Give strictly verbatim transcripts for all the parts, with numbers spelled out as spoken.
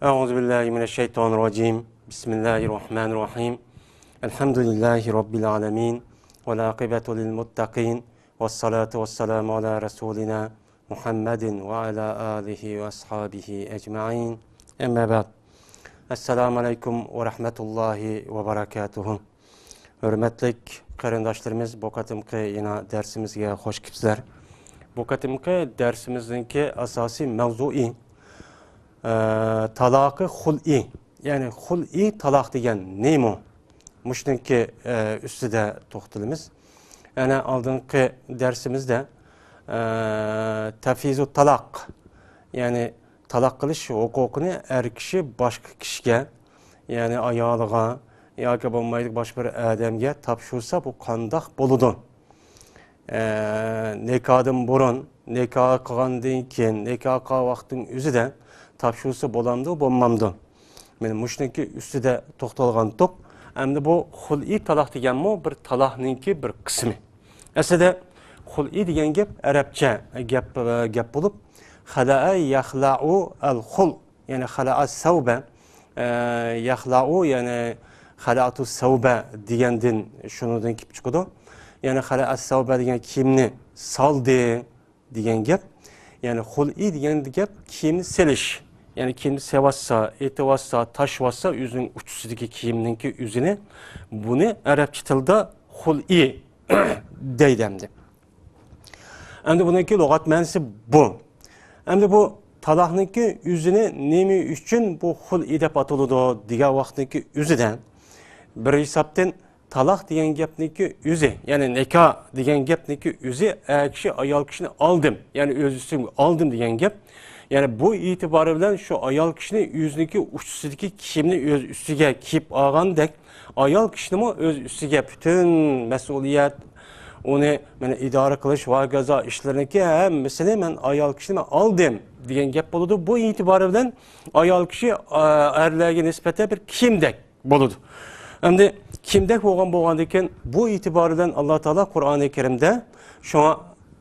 أعوذ بالله من الشيطان الرجيم. بسم الله الرحمن الرحيم. الحمد لله رب العالمين. والعاقبة للمتقين. والصلاة والسلام على رسولنا محمد وعلى آله وأصحابه أجمعين. أما بعد. السلام عليكم ورحمة الله وبركاته. ھۆرمەتلىك قېرىنداشلىرىمىز، بۇ قېتىمقى يەنە دەرسىمىزگە خوش كېلىپسىلەر. بۇ قېتىمقى دەرسىمىزنىڭكى ئاساسىي مەۋزۇيى، ئە، تالاقى خۇلئى، يەنى خۇلئى تالاق دېگەن نېمە؟ مۇشۇنىڭكى، ئە، ئۈستىدە توختىلىمىز. يەنە ئالدىنقى دەرسىمىزدە، ئە، تەفۋىزۇ تالاق، يەنى تالاق قىلىش ھوقۇقىنى ئەر كىشى باشقا كىشىگە، يەنى ئايالىغا ياكى بولمايدۇ باشقا بىر ئادەمگە تاپشۇرسا، بۇ قانداق بولىدۇ؟ ئە، نىكاھدىن بۇرۇن، نىكاھ قىلغاندىن كېيىن، نىكاھ قىلغان ۋاقىتنىڭ ئۆزىدە تاپشۇرسا بولامدۇ، بولمامدۇ؟ مانا مۇشۇنىڭكى ئۈستىدە توختالغانتۇق. ئەمدى بۇ خۇلئى تالاق دېگەنمۇ بىر تالاقنىڭكى بىر قىسمى. ئەسلىدە خۇلئى دېگەن گەپ ئەرەبچە گەپ، گەپ بولۇپ، خەلەئە يەخلەئۇ ئەل خۇل، يەنى خەلەئە سەۋبە، ئە، يەخلەئۇ، يەنى خەلەئەتۇ سەۋبە دېگەندىن، شۇنىڭدىن كېلىپ چىقىدۇ. يەنى خەلەئە سەۋبە دېگەن كىيىمنى سالدى دېگەن گەپ. يەنى خۇلئى دېگەن گەپ كىيىمنى سېلىش. يەنى كىيىمنى سېۋاتسا، ئېتىۋاتسا، تاشىۋاتسا ئۆزىنىڭ ئۇچىسىدىكى كىيىمنىڭكى ئۆزىنى، بۇنى ئەرەبچە تىلدا خۇلئى دەيدۇ ئەمدى. ئەمدى بۇنىڭكى لۇغەت مەنىسى بۇ. ئەمدى بۇ تالاقنىڭكى ئۆزىنى نېمە ئۈچۈن بۇ خۇلئى دەپ ئاتىلىدۇ دېگەن ۋاقىتنىڭكى ئۆزىدە بىر ھېسابتىن تالاق دېگەن گەپنىڭكى ئۆزى، يەنى نىكاھ دېگەن گەپنىڭكى ئۆزى، ئەر كىشى ئايال كىشىنى ئالدىم، يەنى ئۆز ئۈستۈمگە ئالدىم دېگەن گەپ. يەنى بۇ ئېتىبارى بىلەن شۇ ئايال كىشىنى ئۆزىنىڭكى ئۇچىسىدىكى كىيىمنى ئۆز ئۈستىگە كىيىپ ئالغاندەك، ئايال كىشىنىمۇ ئۆز ئۈستىگە پۈتۈن مەسئۇلىيەت، ئۇنى مانا ئىدارە قىلىش ۋە ھاكازا ئىشلىرىنىڭكى ھەممىسىنى مەن ئايال كىشىنى مەن ئالدىم دېگەن گەپ بولىدۇ. بۇ ئېتىبارى بىلەن ئايال كىشى، ئە، ئەرلەرگە نىسبەتەن بىر كىيىمدەك بولىدۇ. ئەمدى كىيىمدەك بولغان بولغاندىن كېيىن، بۇ ئېتىبار بىلەن ئاللا تائالا قۇرئانى كەرىمدە شۇڭا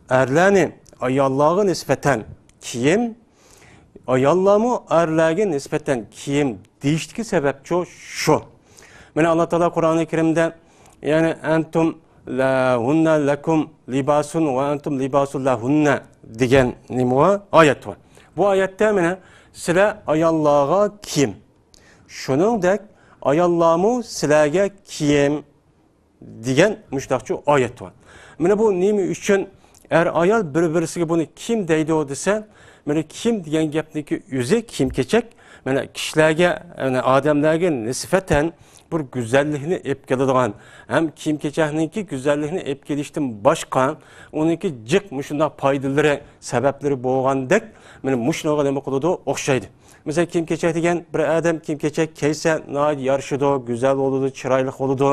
ئەرلەرنى ئاياللارغا نىسبەتەن كىيىم، ئاياللارمۇ ئەرلەرگە نىسبەتەن كىيىم دېيىشتىكى سەۋەبچۇ شۇ. مانا ئاللا تائالا قۇرئانى كەرىمدە، يەنى، ئەنتۇم لەھۇننە لەكۇم لىباسۇن ۋە ئەنتۇم لىباسۇن لەھۇننە دېگەن نېمە بار؟ ئايەت بار. بۇ ئايەتتە مانا سىلەر ئاياللارغا كىيىم، شۇنىڭدەك ئاياللارمۇ سىلەرگە كىيىم دېگەن مۇشۇنداقچۇ ئايەت بار. مانا بۇ نېمە ئۈچۈن ئەر-ئايال بىر-بىرسىگە بۇنى كىيىم دەيدۇ دېسە، مانا كىيىم دېگەن گەپنىڭكى ئۆزى كىيىم-كېچەك. مانا كىشىلەرگە، مانا ئادەملەرگە نىسبەتەن بىر گۈزەللىكنى ئېلىپ كېلىدىغان، ھەم كىيىم-كېچەكنىڭكى گۈزەللىكنى ئېلىپ كېلىشتىن باشقا، ئۇنىڭكى جىق مۇشۇنداق پايدىلىرى، سەۋەبلىرى بولغاندەك، مانا مۇشۇنىڭغا نېمە قىلىدۇ؟ ئوخشايدۇ. مىسال، كىيىم-كېچەك دېگەن، بىر ئادەم كىيىم-كېچەك كىيسە ناھايىتى يارىشىدۇ، گۈزەل بولىدۇ، چىرايلىق بولىدۇ،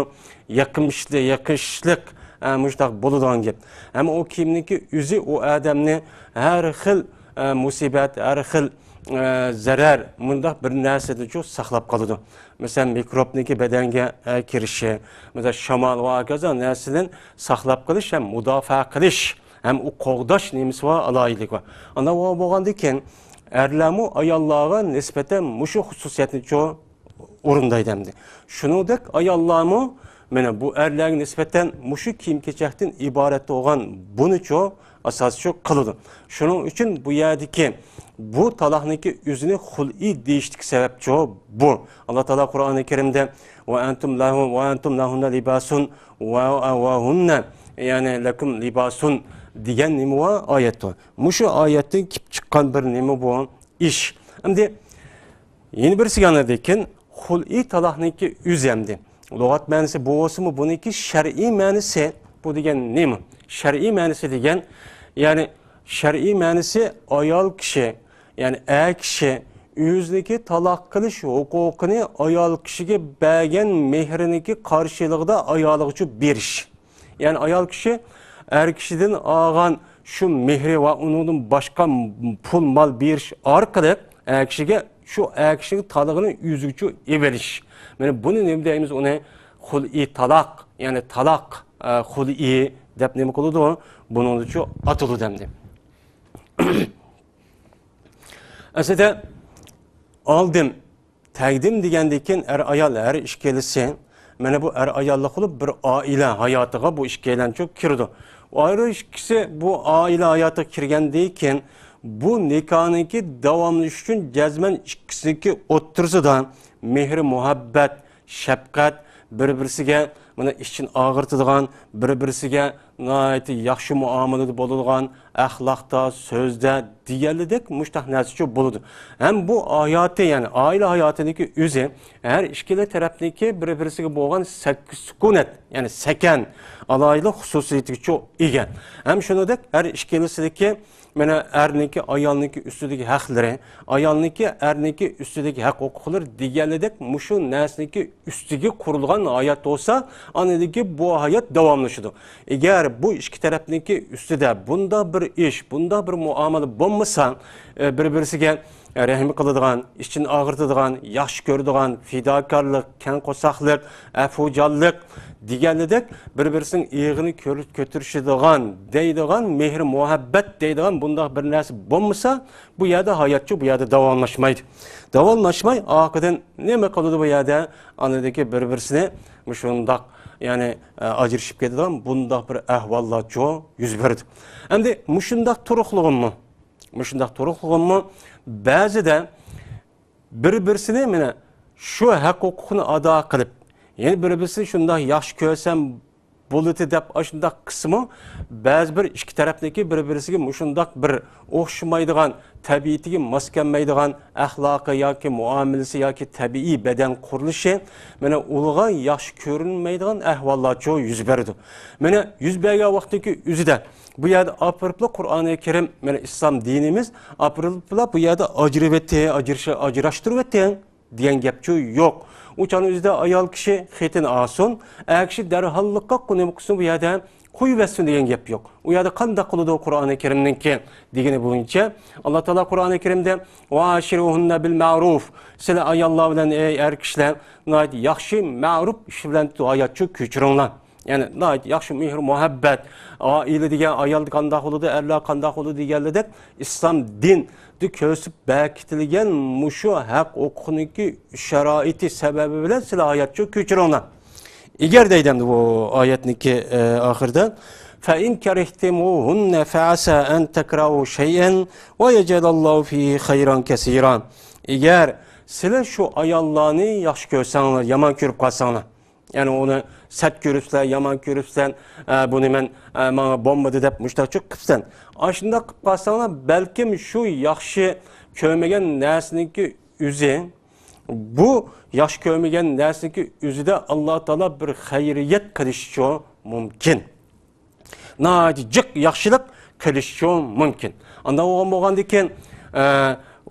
يېقىملىق، يېقىشلىق، ئە، مۇشۇنداق بولىدىغان گەپ. ئەمما ئۇ كىيىمنىڭكى ئۆزى ئۇ ئادەمنى ھەر خىل، ئە، مۇسىبەت، ھەر خىل، ئە، زەرەر، مۇنداق بىر نەرسىدىنچۇ ساقلاپ قالىدۇ. مىسال، مىكروبنىڭكى بەدەنگە، ئە، كىرىشى، مىسال، شامال ۋە ھاكازا نەرسىدىن ساقلاپ قېلىش ھەم مۇداپىئە قىلىش ھەم ئۇ قوغداش نېمىسى بار، ئالاھىدىلىكى بار. ئانداق بولغاندىن كېيىن، ئەرلەرمۇ ئاياللارغا نىسبەتەن مۇشۇ خۇسۇسىيەتنىچۇ ئورۇندايدۇ ئەمدى. شۇنىڭدەك ئاياللارمۇ، مانا بۇ ئەرلەرگە نىسبەتەن مۇشۇ كىيىم-كېچەكتىن ئىبارەت بولغان بۇنىچۇ ئاساسچۇ قىلىدۇ. شۇنىڭ ئۈچۈن بۇ يەردىكى بۇ تالاقنىڭكى ئۆزىنى خۇلئى دېيىشتىكى سەۋەبچۇ بۇ. ئاللا تائالا قۇرئانى كەرىمدە، «ۋە ئەنتۇم لەھۇ، ۋە ئەنتۇم لەھۇننە لىباسۇن، ۋە، ۋە ھۇننە، يەنى لەكۇم لىباسۇن» دېگەن نېمە بار؟ ئايەت بار. مۇشۇ ئايەتتىن كېلىپ چىققان بىر نېمە بۇ؟ ئىش. ئەمدى يەنە بىرسىگە ئاندىن كېيىن خۇلئى تالاقنىڭكى ئۆزى ئەمدى. لۇغەت مەنىسى بۇ بولسىمۇ، بۇنىڭكى شەرئىي مەنىسى، بۇ دېگەن نېمە؟ شەرئىي مەنىسى دېگەن، يەنى شەرئىي مەنىسى ئايال كىشى، يەنى ئەر كىشى ئۆزىنىڭكى تالاق قىلىش ھوقۇقىنى ئايال كىشىگە بەرگەن مېھرىنىڭكى قارشىلىقىدا ئايالىغىچۇ بېرىش. يەنى ئايال كىشى ئەر كىشىدىن ئالغان شۇ مېھرى ۋە ئۇنىڭدىن باشقا پۇل مال بېرىش ئارقىلىق ئەر كىشىگە شۇ ئەر كىشىنىڭ تالىقىنى ئۆزىگىچۇ ئېلىۋېلىش. مانا بۇنى نېمە دەيمىز؟ ئۇنى خۇلئى تالاق، يەنى تالاق، ئە، خۇلئى دەپ نېمە قىلىدۇ؟ بۇنىڭدىچۇ ئاتىلىدۇ ئەمدى. ئەسلىدە ئالدىم، تەگدىم دېگەندىن كېيىن ئەر-ئايال ھەر ئىككىلىسى، مانا بۇ ئەر-ئاياللىق بولۇپ، بىر ئائىلە ھاياتىغا بۇ ئىككىيلەنچۇ كىرىدۇ. ئۇ ئىككىسى بۇ ئائىلە ھاياتىغا كىرگەندىن كېيىن، بۇ نىكاھنىڭكى داۋاملىشىشى ئۈچۈن جەزمەن ئىككىسىنىڭكى ئوتتۇرىسىدا مېھرى مۇھەببەت، شەپقەت، بىر-بىرسىگە مانا ئىچىنى ئاغرىتىدىغان، بىر-بىرسىگە ناھايىتى ياخشى مۇئامىلىدە بولىدىغان، ئەخلاقتا، سۆزدە دېگەنلىدەك مۇشتاق نەرسىچۇ بولىدۇ. ھەم بۇ ھاياتى، يەنى ئائىلە ھاياتىدىكى ئۆزى ھەر ئىككىلا تەرەپنىڭكى بىر-بىرسىگە بولغان سەك-، سۈكۈنەت، يەنى سەكەن، ئالاھىدىلىك خۇسۇسىيىتىگىچۇ ئىگە. ھەم شۇنىڭدەك ھەر ئىككىلىسىدىكى مانا ئەرنىڭكى ئايالنىڭكى ئۈستىدىكى ھەقلىرى، ئايالنىڭكى ئەرنىڭكى ئۈستىدىكى ھەق ھوقۇقلىرى دېگەنلىدەك مۇشۇ نەرسىنىڭكى ئۈستىگە قۇرۇلغان ھايات بولسا، ئاندىكى بۇ ھايات داۋاملىشىدۇ. ئەگەر بۇ ئىككى تەرەپنىڭكى ئۈستىدە بۇنداق بىر ئىش، بۇنداق بىر مۇئامىلە بولمىسا، ئە، بىر-بىرسىگە رەھىم قىلىدىغان، ئىچىنى ئاغرىتىدىغان، ياخشى كۆرىدىغان، پىداكارلىق، كەڭ قورساقلىق، ئەپۇچانلىق دېگەنلىدەك بىر-بىرسىنىڭ ئېغىنى كۆر-، كۆتۈرۈشىدىغان دەيدىغان مېھرى مۇھەببەت دەيدىغان بۇنداق بىر نەرسە بولمىسا، بۇ يەردە ھاياتچۇ، بۇ يەردە داۋاملاشمايدۇ. داۋاملاشماي ئارقىدىن نېمە قىلىدۇ بۇ يەردە؟ ئاندىكى بىر-بىرسىنى مۇشۇنداق، يەنى، ئە، ئاجرىشىپ كېتىدىغان بۇنداق بىر ئەھۋاللارچۇ يۈز بېرىدۇ. ئەمدى مۇشۇنداق تۇرۇقلۇقمۇ، مۇشۇنداق تۇرۇقلۇقمۇ بەزىدە بىر-بىرسىنى مانا شۇ ھەق ھوقۇقنى ئادا قىلىپ، يەنە بىر-بىرسىنى شۇنداق ياخشى كۆرسەم بولىدۇ دەپ ئاشۇنداق قىلسىمۇ، بەزى بىر ئىككى تەرەپنىڭكى بىر-بىرسىگە مۇشۇنداق بىر ئوخشىمايدىغان، تەبىئىتىگە ماس كەلمەيدىغان ئەخلاقى ياكى مۇئامىلىسى ياكى تەبىئىي بەدەن قۇرۇلۇشى مانا ئۇلىغا ياخشى كۆرۈنمەيدىغان ئەھۋاللارچۇ يۈز بېرىدۇ. مانا يۈز بەرگەن ۋاقىتتىكى ئۆزىدە بۇ يەردە ئاپىرىپلا قۇرئانى كەرىم، مانا ئىسلام دىنىمىز ئاپىرىپلا بۇ يەردە ئاجرىۋېتىڭ، ئاجرىشى-، ئاجراشتۇرۇۋېتىڭ دېگەن گەپچۇ يوق. ئۇ چاغنىڭ ئۆزىدە ئايال كىشى خېتىنى ئالسۇن، ئەر كىشى دەرھاللىققا نېمە قىلسۇن، بۇ يەردە قويۇۋەتسۇن دېگەن گەپ يوق. ئۇ يەردە قانداق قىلىدۇ قۇرئانى كەرىمنىڭكى دېگىنى بويىچە، ئاللا تائالا قۇرئانى كەرىمدە، «ۋەئاشىرۇھۇننە بىل مەئرۇف»، سىلەر ئاياللار بىلەن، ئەي ئەر كىشىلەر، ناھايىتى ياخشى، مەئرۇپ ئىش بىلەن ھاياتچۇ كۆچۈرۈڭلار. يەنى ناھايىتى ياخشى مېھىر-مۇھەببەت، ئائىلە دېگەن ئايال قانداق بولىدۇ، ئەرلەر قانداق بولىدۇ دېگەنلىدەك، ئىسلام دىندا كۆرسىتىپ بېكىتىلگەن مۇشۇ ھەق ھوقۇقنىڭكى شارائىتى سەۋەبى بىلەن سىلەر ھاياتچۇ كۆچۈرۈڭلار. ئەگەر دەيدۇ ئەمدى بۇ ئايەتنىڭكى، ئە، ئاخىرىدا، «فَإِنْ كَرِهْتُمُوهُنَّ فَعَسَىٰ أَنْ تَكْرَهُوا شَيْئًا وَيَجْعَلَ اللَّهُ فِيهِ خَيْرًا كَثِيرًا.» ئەگەر سىلەر شۇ ئاياللارنى ياخشى كۆرسەڭلار، يامان كۆرۈپ قالساڭلار، يەنى ئۇنى سەت كۆرۈپسەن، يامان كۆرۈپسەن، ئە، بۇنى مەن، ئە، ماڭا بولمىدى دەپ مۇشتاقچۇ قىپسەن. ئاشۇنداق قىپ قالساڭلار، بەلكىم شۇ ياخشى كۆرمىگەن نەرسىنىڭكى ئۆزى، بۇ ياخشى كۆرمىگەن نەرسىنىڭكى ئۆزىدە ئاللا تائالا بىر خەيرىيەت قىلىشىچۇ مۇمكىن. ناھايىتى جىق ياخشىلىق قىلىشىچۇ مۇمكىن. ئانداق بولغان بولغاندىكىن، ئە،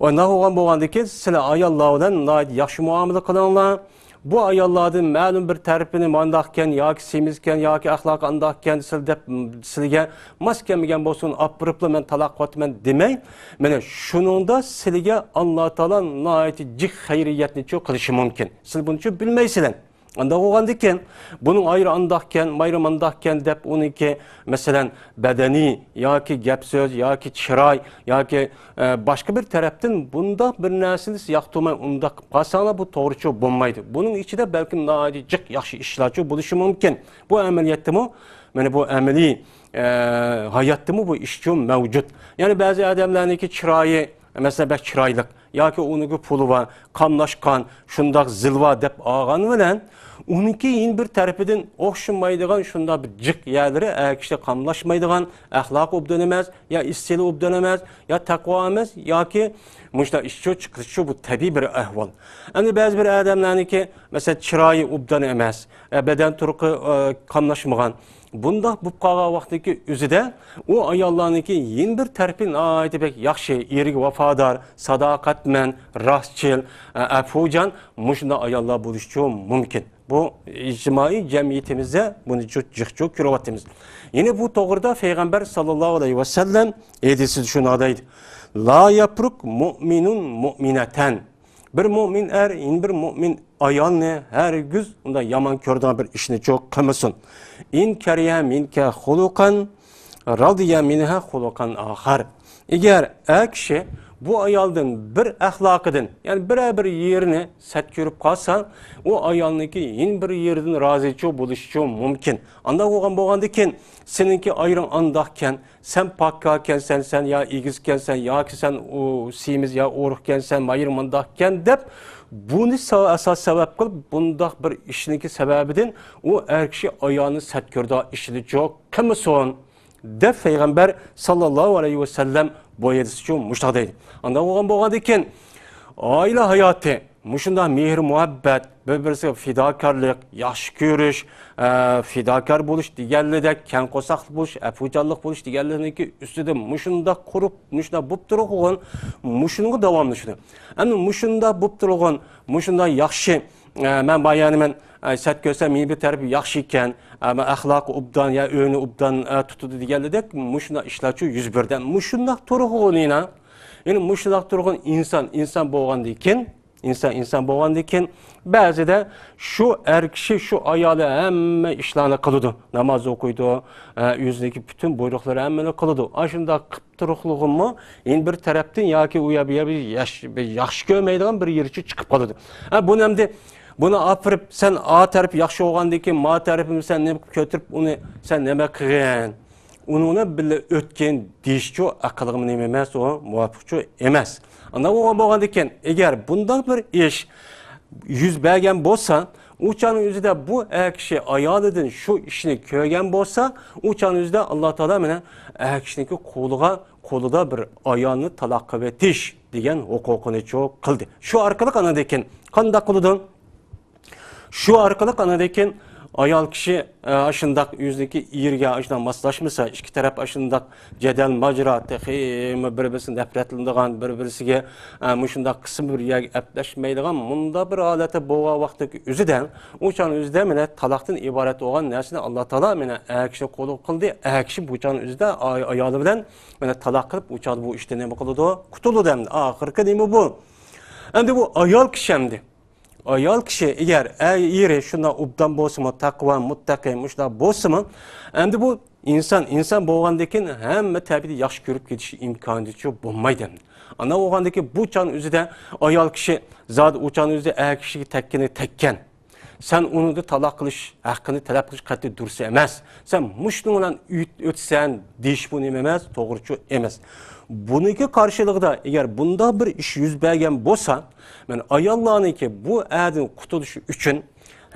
ئانداق بولغان بولغاندىكىن، سىلەر ئاياللار بىلەن ناھايىتى ياخشى مۇئامىلە قىلىڭلار. بۇ ئاياللاردىن مەلۇم بىر تەرىپىنى مانداقكەن ياكى سېمىزكەن ياكى ئەخلاقى ئانداقكەن، سىلە دەپ، سىلىگە ماس كەلمىگەن بولسۇن، ئاپىرىپلا مەن تالاق قىلىۋاتىمەن دېمەي، مانا شۇنىڭدا سىلىگە ئاللا تائالا ناھايىتى جىق خەيرىيەتنىچۇ قىلىشى مۇمكىن. سىلەر بۇنىچۇ بىلمەيسىلەر. ئانداق بولغاندىكىن، بۇنىڭ ئايرى ئانداقكەن، مايرى مانداقكەن دەپ ئۇنىڭكى، مەسىلەن، بەدەنى ياكى گەپ سۆز ياكى چىراي ياكى، ئە، باشقا بىر تەرەپتىن بۇنداق بىر نەرسىنى سىز ياقتۇرماي ئۇنداق قىلىپ قالساڭلار، بۇ توغرىچۇ بولمايدۇ. بۇنىڭ ئىچىدە بەلكىم ناھايىتى جىق ياخشى ئىشلارچۇ بولۇشى مۇمكىن. بۇ ئەمەلىيەتتىمۇ، مانا بۇ ئەمەلىي، ئە، ھاياتتىمۇ بۇ ئىشچۇ مەۋجۇت. يەنى بەزى ئادەملەرنىڭكى چىرايى، مەسىلەن، بەك چىرايلىق ياكى ئۇنىڭكى پۇلى بار، قاملاشقان، شۇنداق زىلۋا دەپ ئالغان بىلەن، ئۇنىڭكى يەنە بىر تەرىپىدىن ئوخشىمايدىغان شۇنداق بىر جىق يەرلىرى، ئەر كىشى قاملاشمايدىغان، ئەخلاقى ئوبدان ئەمەس، يا ئىستىلى ئوبدان ئەمەس، يا تەقۋا ئەمەس، ياكى مۇشۇنداق ئىشچۇ چىقىشچۇ، بۇ تەبىئىي بىر ئەھۋال. ئەمدى بەزى بىر ئادەملەرنىڭكى، مەسىلەن، چىرايى ئوبدان ئەمەس، ئە، بەدەن تۇرقى، ئە، قاملاشمىغان، بۇنداق بولۇپ قالغان ۋاقىتتىكى ئۆزىدە ئۇ ئاياللارنىڭكى يەنە بىر تەرىپى ناھايىتى بەك ياخشى، ئېرىگە ۋاپادار، ساداقەتمەن، راستچىل، ئە، ئەپۇجان، مۇشۇنداق ئاياللار بولۇشىچۇ مۇمكىن. بۇ ئىجتىمائىي جەمئىيىتىمىزدە بۇنى جۇ-، جىقچۇ كۆرۈۋاتىمىز. يەنە بۇ توغرىدا پەيغەمبەر ساللاللاھۇ ئەلەيھى ۋەسەللەم ھەدىسىدە شۇنداق دەيدۇ: «لا يفرق مؤمن مؤمنة.» بىر مۆمىن ئەر يەنە بىر مۆمىن ئايالنى ھەرگىز ئۇنداق يامان كۆرىدىغان بىر ئىشنىچۇ قىلمىسۇن. «إن كره منك خلقا رضي منها خلقا آخر.» ئەگەر ئەر كىشى بۇ ئايالدىن بىر ئەخلاقىدىن، يەنى بىرەر بىر يېرىنى سەت كۆرۈپ قالسا، ئۇ ئايالنىڭكى يەنە بىر يېرىدىن رازىچۇ بولۇشىچۇ مۇمكىن. ئانداق بولغان، بولغاندىكىن سېنىڭكى ئايرىڭ ئانداقكەن، سەن پاكاركەنسەن، سەن يا ئېگىزكەنسەن، ياكى سەن ئۇ سېمىز يا ئورۇقكەنسەن، مايىر مۇنداقكەن دەپ، بۇنى سا-، ئاساس سەۋەب قىلىپ، بۇنداق بىر ئىشنىڭكى سەۋەبىدىن ئۇ ئەر كىشى ئايالنى سەت كۆرىدىغان ئىشىنىچۇ قىلمىسۇن. دەپ پەيغەمبەر ساللاللاھۇ ئەلەيھى ۋەسەللەم بۇ ھەدىستىچۇ مۇشۇنداق دەيدۇ. ئانداق بولغان، بولغاندىكىن، ئائىلە ھاياتى مۇشۇنداق مېھىر-مۇھەببەت، بىر-بىرسىگە پىداكارلىق، ياخشى كۆرۈش، ئە، پىداكار بولۇش دېگەنلىدەك، كەڭ قورساقلىق بولۇش، ئەپۇچانلىق بولۇش دېگەنلىرىنىڭكى ئۈستىدە مۇشۇنداق قۇرۇپ، مۇشۇنداق بوپ تۇرغۇن، مۇشۇنىڭغا داۋاملىشىدۇ. ئەمدى مۇشۇنداق بوپ تۇرغۇن، مۇشۇنداق ياخشى، ئە، مەن بايانى مەن، ئە، سەت كۆرسەم، مېنى بىر تەرىپى ياخشى ئىكەن، ئە، مەن ئەخلاقى ئوبدان يا ئۆينى ئوبدان، ئە، تۇتىدۇ دېگەنلىدەك مۇشۇنداق ئىشلارچۇ يۈز بېرىدۇ. مۇشۇنداق تۇرغۇنىنا، يەنى مۇشۇنداق تۇرغۇن ئىنسان، ئىنسان بولغاندىن كېيىن، ئىنسان، ئىنسان بولغاندىن كېيىن، بەزىدە شۇ ئەر كىشى، شۇ ئايالى ھەممە ئىشلارنى قىلىدۇ. ناماز ئوقۇيدۇ، ئە، ئۆزىنىڭكى پۈتۈن بۇيرۇقلىرى ھەممىنى قىلىدۇ. ئاشۇنداق قىپ تۇرۇقلۇقىمۇ يەنە بىر تەرەپتىن ياكى ئۇ يەر، بۇ يەر بىر ياش-، بىر ياخشى كۆرمەيدىغان بىر يېرىچۇ چىقىپ قالىدۇ. ھە، بۇنى ئەمدى، بۇنى ئاپىرىپ، سەن ئا تەرىپى ياخشى بولغاندىن كېيىن، ما تەرىپىنى سەن نېمە قىلىپ كۆتۈرۈپ، ئۇنى سەن نېمە قىلغىن؟ ئۇنىڭ بىلەن بىللە ئۆتكىن دېيىشچۇ ئەقىلغىمۇ نېمە ئەمەس، ئۇ مۇۋاپىقچۇ ئەمەس. ئانداق بولغان، بولغاندىكىن، ئەگەر بۇنداق بىر ئىش يۈز بەرگەن بولسا، ئۇ چاغنىڭ ئۆزىدە بۇ ئەر كىشى ئايالىدىن شۇ ئىشنى كۆرگەن بولسا، ئۇ چاغنىڭ ئۆزىدە ئاللا تائالا مانا ئەر كىشىنىڭكى قولىغا، قولىدا بىر ئايالنى تالاق قىلىۋېتىش دېگەن ھوقۇقىنىچۇ قىلدى. شۇ ئارقىلىق ئاندىن كېيىن قانداق قىلىدۇ؟ شۇ ئارقىلىق ئاندىن كېيىن ئايال كىشى، ئە، ئاشۇنداق ئۆزىنىڭكى ئېرىگە ئاشۇنداق ماسلاشمىسا، ئىككى تەرەپ ئاشۇنداق جەدەل ماجىرا، تېخىمۇ بىر-بىرسىدىن نەپرەتلىنىدىغان، بىر-بىرسىگە، ئە، مۇشۇنداق قىسىم بىر يەرگە ئەپلەشمەيدىغان مۇنداق بىر ھالەتتە بولغان ۋاقىتتىكى ئۆزىدە، ئۇ چاغنىڭ ئۆزىدە مانا تالاقتىن ئىبارەت بولغان نەرسىنى ئاللا تائالا مانا ئەر كىشىنىڭ قولىغا قىلدى. ئەر كىشى بۇ چاغنىڭ ئۆزىدە ئاي-، ئايالى بىلەن مانا تالاق قىلىپ، ئۇ چاغدا بۇ ئىشتىن نېمە قىلىدۇ؟ قۇتۇلىدۇ ئەمدى. ئاخىرقى نېمە بۇ؟ ئەمدى بۇ ئايال كىشى ئەمدى. ئايال كىشى ئەگەر ئە-، ئېرى شۇنداق ئوبدان بولسىمۇ، تەقۋا، مۇتتەقى، مۇشۇنداق بولسىمۇ، ئەمدى بۇ ئىنسان، ئىنسان بولغاندىن كېيىن ھەممە تەرىپىدە ياخشى كۆرۈپ كېتىش ئىمكانىيىتىچۇ بولمايدۇ ئەمدى. ئانداق بولغاندىن كېيىن بۇ چاغنىڭ ئۆزىدە ئايال كىشى زادى ئۇ چاغنىڭ ئۆزىدە ئەر كىشىگە تەگكىنى تەگكەن. سەن ئۇنىڭدىن تالاق قىلىش ھەققىنى تەلەپ قىلىش قەتئىي دۇرۇس ئەمەس. سەن مۇشۇنىڭ بىلەن ئۆت-، ئۆتىسەن دېيىش بۇ نېمە ئەمەس، توغرىچۇ ئەمەس. بۇنىڭكى قارشىلىقىدا ئەگەر بۇنداق بىر ئىش يۈز بەرگەن بولسا، مانا ئاياللارنىڭكى بۇ ئەردىن قۇتۇلۇشى ئۈچۈن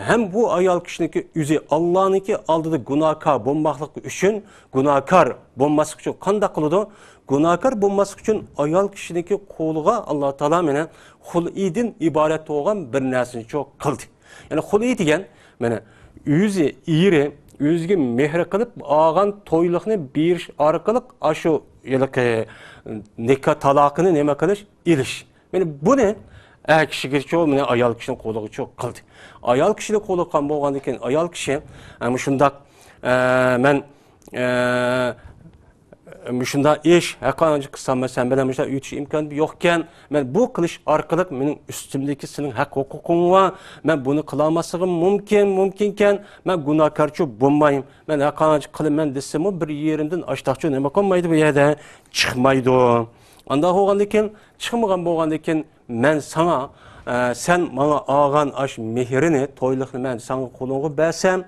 ھەم بۇ ئايال كىشىنىڭكى ئۆزى ئاللانىڭكى ئالدىدا گۇناھكار بولماسلىقى ئۈچۈن، گۇناھكار بولماسلىق ئۈچۈن قانداق قىلىدۇ؟ گۇناھكار بولماسلىق ئۈچۈن ئايال كىشىنىڭكى قولىغا ئاللا تائالا مانا خۇلئىدىن ئىبارەت بولغان بىر نەرسىنىچۇ قىلدى. يەنى خۇلئى دېگەن، مانا، ئۆزى ئېرى ئۆزىگە مېھىر قىلىپ ئالغان تويلۇقنى بېرىش ئارقىلىق ئاشۇ ھېلىقى نىكاھ تالاقىنى نېمە قىلىش؟ ئېلىش. مانا بۇنى ئەر كىشىگىچۇ، مانا ئايال كىشىنىڭ قولىغىچۇ قىلدى. ئايال كىشىنىڭ قولىغا قالغان بولغاندىن كېيىن ئايال كىشى، ئە، مۇشۇنداق، ئە، مەن، ئە، مۇشۇنداق ئىش، ھەققانچە قىلسام، مەن سەن بىلەن مۇشۇنداق ئۆتۈش ئىمكانى يوقكەن، مەن بۇ قىلىش ئارقىلىق مېنىڭ ئۈستۈمدىكى سېنىڭ ھەق ھوقۇقۇڭ بار، مەن بۇنى قىلالماسلىقىم مۇمكىن، مۇمكىنكەن، مەن گۇناھكارچۇ بولمايمەن، مەن ھەققانچە قىلىمەن دېسىمۇ، بىر يېرىمدىن ئاشتاقچۇ نېمە قىلمايدۇ، بۇ يەردە چىقمايدۇ. ئانداق بولغاندىن كېيىن، چىقمىغان بولغاندىن كېيىن، مەن ساڭا، ئە، سەن ماڭا ئالغان ئاشۇ مېھرىنى، تويلۇقنى مەن ساڭا قولۇڭغا بەرسەم،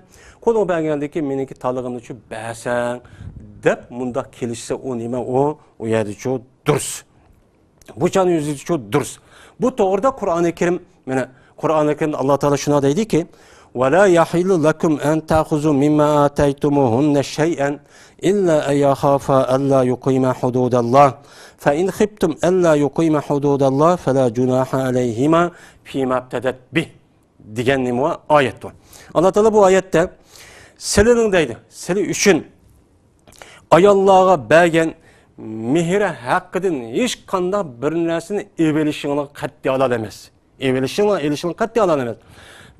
قولۇڭغا بەرگەندىن كېيىن مېنىڭكى تالىقىمنىچۇ بەرسەڭ، دەپ مۇنداق كېلىشسە، ئۇ نېمە ئۇ؟ ئۇ يەردىچۇ دۇرۇس. بۇ چاغنىڭ ئۆزىچۇ دۇرۇس. بۇ توغرىدا قۇرئانى كەرىم، مانا، قۇرئانى كەرىمدە ئاللا تائالا شۇنداق دەيدىكى، ولا يحل لكم أن تأخذوا مما آتيتموهن شيئا إلا أن يخافا ألا يقيما حدود الله فإن خفتم ألا يقيما حدود الله فلا جناح عليهما فيما افتدت به دېگەن نېمە ئايەت بار. ئاللا تائالا بۇ ئايەتتە سىلىنىڭ دەيدۇ، سىلى ئۈچۈن ئاياللارغا بەرگەن مېھرى ھەققىدىن ھېچقانداق بىر نەرسىنى ئېلىۋېلىشىڭلار قەتئىي ھالال ئەمەس. ئېلىۋېلىشىڭلار، ئېلىشىڭلار قەتئىي ھالال ئەمەس.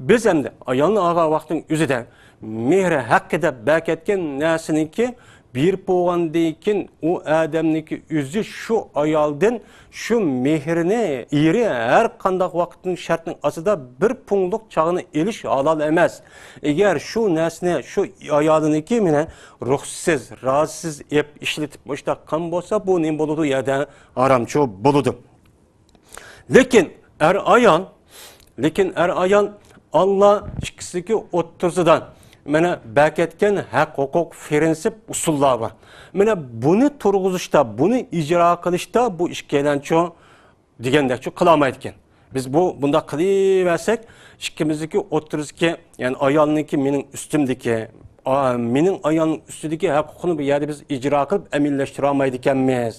بىز ئەمدى ئايالنى ئالغان ۋاقىتنىڭ ئۆزىدە مېھرى ھەققى دەپ بەركەتكەن نەرسىنىڭكى بېرىپ بولغاندىن كېيىن، ئۇ ئادەمنىڭكى ئۆزى شۇ ئايالدىن شۇ مېھرىنى، ئېرى ھەر قانداق ۋاقىتنىڭ شەرتنىڭ ئاستىدا بىر پۇڭلۇق چاغنى ئېلىش ھالال ئەمەس. ئەگەر شۇ نەرسىنى شۇ ئايالىنىڭكى مېنى رۇخسىسىز، رازىسىز ئېلىپ ئىشلىتىپ مۇشۇنداق قىلغان بولسا، بۇ نېمە بولىدۇ؟ يەردە ھارامچۇ بولىدۇ. لېكىن ئەر-ئايال، لېكىن ئەر-ئايال ئاللا ئىككىسىدىكى ئوتتۇرىسىدا مانا بەكەتكەن ھەق-ھوقۇق، پىرىنسىپ، ئۇسۇللار بار. مانا بۇنى تۇرغۇزۇشتا، بۇنى ئىجرا قىلىشتا بۇ ئىككىيلەنچۇ دېگەندەكچۇ قىلالمايدىكەن. بىز بۇ، بۇنداق قىلىۋەرسەك، ئىككىمىزدىكى ئوتتۇرىسىدىكى، يەنى ئايالنىڭكى مېنىڭ ئۈستۈمدىكى، ئا، مېنىڭ ئايالنىڭ ئۈستىدىكى ھەق-ھوقۇقنى بۇ يەردە بىز ئىجرا قىلىپ ئەمەلىيلەشتۈرەلمەيدىكەنمىز.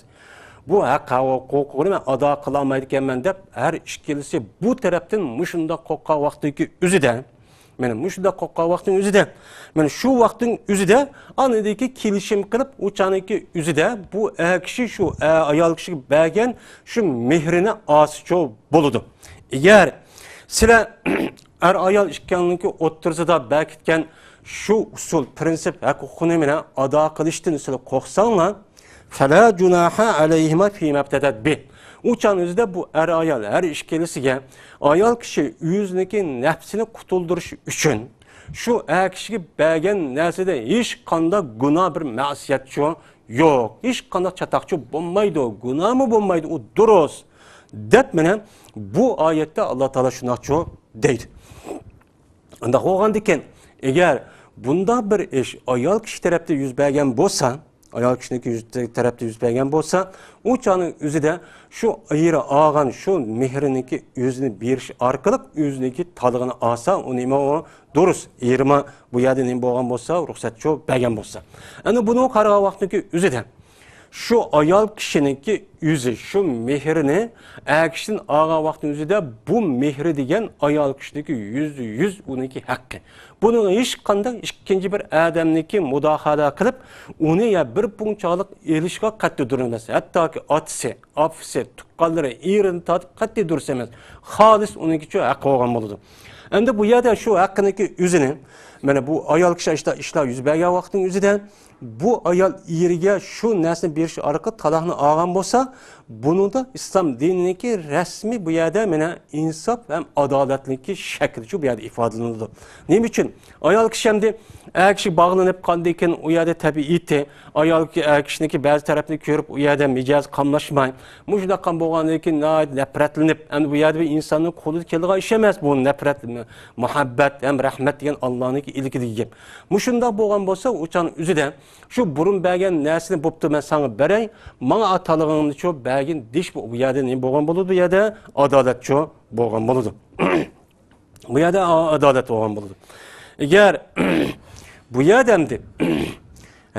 بۇ ھەق-ھوقۇقنى ئادا قىلالمايدىكەنمەن دەپ، ھەر ئىككىلىسى بۇ تەرەپتىن مۇشۇنداق قورققان ۋاقتىدىكى ئۆزىدە، مانا مۇشۇنداق قورققان ۋاقتىنىڭ ئۆزىدە، مانا شۇ ۋاقىتنىڭ ئۆزىدە ئاندىكى كېلىشىم قىلىپ، ئۇ چاغنىڭكى ئۆزىدە بۇ ئەر كىشى شۇ ئە-، ئايال كىشىگە بەرگەن شۇ مېھرىنى ئالسىچۇ بولىدۇ. ئەگەر سىلەر ئەر-ئايال ئىككىڭلارنىڭكى ئوتتۇرىسىدا بەكىتكەن شۇ ئۇسۇل، پىرىنسىپ، ھەق-ھوقۇقنى مانا ئادا قىلىشتىن سىلەر قورقساڭلار، فلا جناح عليهما فيما افتدت به. ئۇ چاغنىڭ ئۆزىدە بۇ ئەر-ئايال ھەر ئىككىلىسىگە ئايال كىشى ئۆزىنىڭكى نەپسىنى قۇتۇلدۇرۇش ئۈچۈن شۇ ئەر كىشىگە بەرگەن نەرسىدە ھېچقانداق گۇناھ، بىر مەسىيەتچۇ يوق، ھېچقانداق چاتاقچۇ بولمايدۇ، گۇناھمۇ بولمايدۇ، ئۇ دۇرۇس، دەپ مانا بۇ ئايەتتە ئاللا تائالا شۇنداقچۇ دەيدۇ. ئۇنداق بولغاندىكىن، ئەگەر بۇنداق بىر ئىش ئايال كىشى تەرەپتە يۈز بەرگەن بولسا، ئايال كىشىنىڭكى يۈز، تەرەپتە يۈز بەرگەن بولسا، ئۇ چاغنىڭ ئۆزىدە شۇ ئېرى ئالغان شۇ مېھرىنىڭكى ئۆزىنى بېرىش ئارقىلىق ئۆزىنىڭكى تالىقىنى ئالسا، ئۇ نېمە، ئۇ دۇرۇس. ئېرىمۇ بۇ يەردە نېمە بولغان بولسا، رۇخسەتچۇ بەرگەن بولسا. ئەنە بۇنىڭغا قارىغان ۋاقتىدىكى ئۆزىدە شۇ ئايال كىشىنىڭكى ئۆزى شۇ مېھرىنى ئەر كىشىدىن ئالغان ۋاقتىنىڭ ئۆزىدە بۇ مېھرى دېگەن ئايال كىشىدىكى يۈزدە يۈز ئۇنىڭكى ھەققى. بۇنىڭغا ھېچقانداق ئىككىنچى بىر ئادەمنىڭكى مۇداخالە قىلىپ، ئۇنى يا بىر پۇڭچالىق ئېلىشقا قەتئىي دۇرۇش ئەمەس. ھەتتاكى ئاتىسى، ئاپىسى، تۇغقانلىرى، ئېرىدىن تارتىپ قەتئىي دۇرۇس ئەمەس. خالىس ئۇنىڭكىچۇ ھەققى بولغان بولىدۇ. ئەمدى بۇ يەردە شۇ ھەققىنىڭكى ئۆزىنى، مانا بۇ ئايال كىشى ئىشلار، ئىشلار يۈز بەرگەن ۋاقىتنىڭ ئۆزىدە بۇ ئايال ئېرىگە شۇ نەرسىنى بېرىش ئارقىلىق تالاقنى ئالغان بولسا، بۇنىڭدا ئىسلام دىنىنىڭكى رەسمىي بۇ يەردە مانا ئىنساپ ھەم ئادالەتلىكى شەكلىچۇ بۇ يەردە ئىپادىلىنىدۇ. نېمە ئۈچۈن؟ ئايال كىشى ئەمدى ئەر كىشىگە باغلىنىپ قالغاندىن كېيىن، ئۇ يەردە تەبىئىتى، ئايال كى-، ئەر كىشىنىڭكى بەزى تەرەپنى كۆرۈپ، ئۇ يەردە مىجەزى قاملاشماي، مۇشۇنداق قان بولغاندىن كېيىن ناھايىتى نەپرەتلىنىپ، ئەمدى بۇ يەردە بىر ئىنساننىڭ قولىدا كېلىدىغان ئىش ئەمەس، بۇ نەپرەت، مۇھەببەت ھەم رەھمەت دېگەن ئاللانىڭكى ئىلكىدىكى گەپ. مۇشۇنداق بولغان بولسا، ئۇ چاغنىڭ ئۆزىدە شۇ بۇرۇن بەرگەن نەرسىنى بوپتۇ، مەن ساڭا بېرەي، ماڭا تالىقىڭنىچۇ بەرگىن دېيىش، بۇ، بۇ يەردە نېمە بولغان بولىدۇ؟ بۇ يەردە ئادالەتچۇ بولغان بولىدۇ. بۇ يەردە ئا-، ئادالەت بولغان بولىدۇ. ئەگەر بۇ يەردە ئەمدى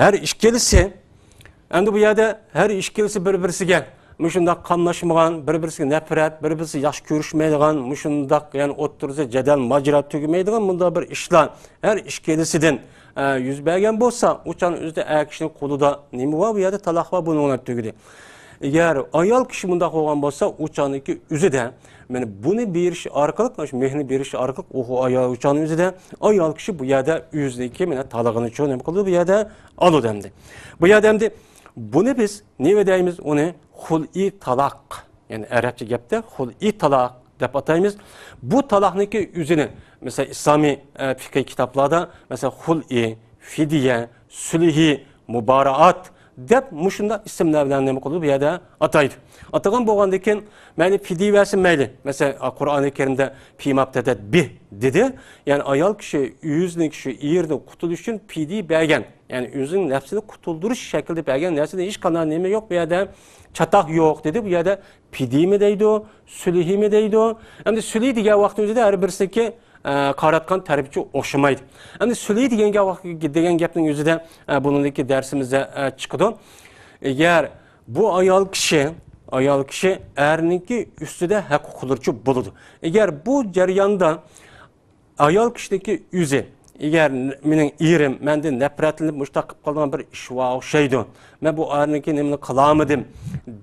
ھەر ئىككىلىسى، ئەمدى بۇ يەردە ھەر ئىككىلىسى بىر-بىرسىگە مۇشۇنداق قاملاشمىغان، بىر-بىرسىگە نەپرەت، بىر-بىرسىگە ياخشى كۆرۈشمەيدىغان، مۇشۇنداق يەنى ئوتتۇرىسىدا جېدەل، ماجىرا تۈگىمەيدىغان مۇنداق بىر ئىشلار ھەر ئىككىلىسىدىن، ئە، يۈز بەرگەن بولسا، ئۇ چاغنىڭ ئۆزىدە ئەر كىشىنىڭ قولىدا نېمە بار؟ بۇ يەردە تالاق بار، بۇنىڭ بىلەن تۈگىدى. ئەگەر ئايال كىشى مۇنداق بولغان بولسا، ئۇ چاغنىڭكى ئۆزىدە مانا بۇنى بېرىش ئارقىلىق، مانا شۇ مېھرنى بېرىش ئارقىلىق ئۇ ئايال، ئۇ چاغنىڭ ئۆزىدە ئايال كىشى بۇ يەردە ئۆزىنىڭكى مانا تالىقىنىچۇ نېمە قىلىدۇ؟ بۇ يەردە ئالىدۇ ئەمدى. بۇ يەردە ئەمدى بۇنى بىز نېمە دەيمىز؟ ئۇنى خۇلئى تالاق. يەنى ئەرەبچە گەپتە خۇلئى تالاق دەپ ئاتايمىز. بۇ تالاقنىڭكى ئۆزىنى، مەسىلەن، ئىسلامىي، ئە، پىقھىي كىتابلاردا، مەسىلەن، خۇلئى، فىدىيە، سۈلھى، مۇبارائات دەپ مۇشۇنداق ئىسىملار بىلەن نېمە قىلىدۇ؟ بۇ يەردە ئاتايدۇ. ئاتىغان بولغاندىن كېيىن، مەيلى فىدىيە بەرسۇن، مەيلى. مەسىلەن، قۇرئانى كەرىمدە فىما افتدت به دېدى. يەنى ئايال كىشى ئۆزىنىڭ شۇ ئېرىدىن قۇتۇلۇش ئۈچۈن پىدىيە بەرگەن. يەنى ئۆزىنىڭ نەپسىنى قۇتۇلدۇرۇش شەكلىدە بەرگەن نەرسىدە ھېچقانداق نېمە يوق بۇ يەردە. چاتاق يوق دېدى. بۇ يەردە پىدىيىمۇ دەيدۇ، سۈلھىمۇ دەيدۇ. ئەمدى سۈلھى دېگەن ۋاقىتنىڭ ئۆزىدە ھەر بىرسىنىڭكى، ئە، قارايدىغان تەرىپى ئوخشىمايدۇ. ئەمدى سۈلھى دېگەن گەپ، دېگەن گەپنىڭ ئۆزىدە، ئە، بۇنىڭدىكى دەرسىمىزدە، ئە، چىقىدۇ. ئەگەر بۇ ئايال كىشى، ئايال كىشى ئەرنىڭكى ئۈستىدە ھەق ھوقۇقلىرىچۇ بولىدۇ. ئەگەر بۇ جەرياندا ئايال كىشىنىڭكى ئۆزى، ئەگەر مېنىڭ ئېرىم مەندىن نەپرەتلىنىپ مۇشۇنداق قىلىپ قالىدىغان بىر ئىش بار ئوخشايدۇ، مەن بۇ ئەرنىڭكى نېمىنى قىلالمىدىم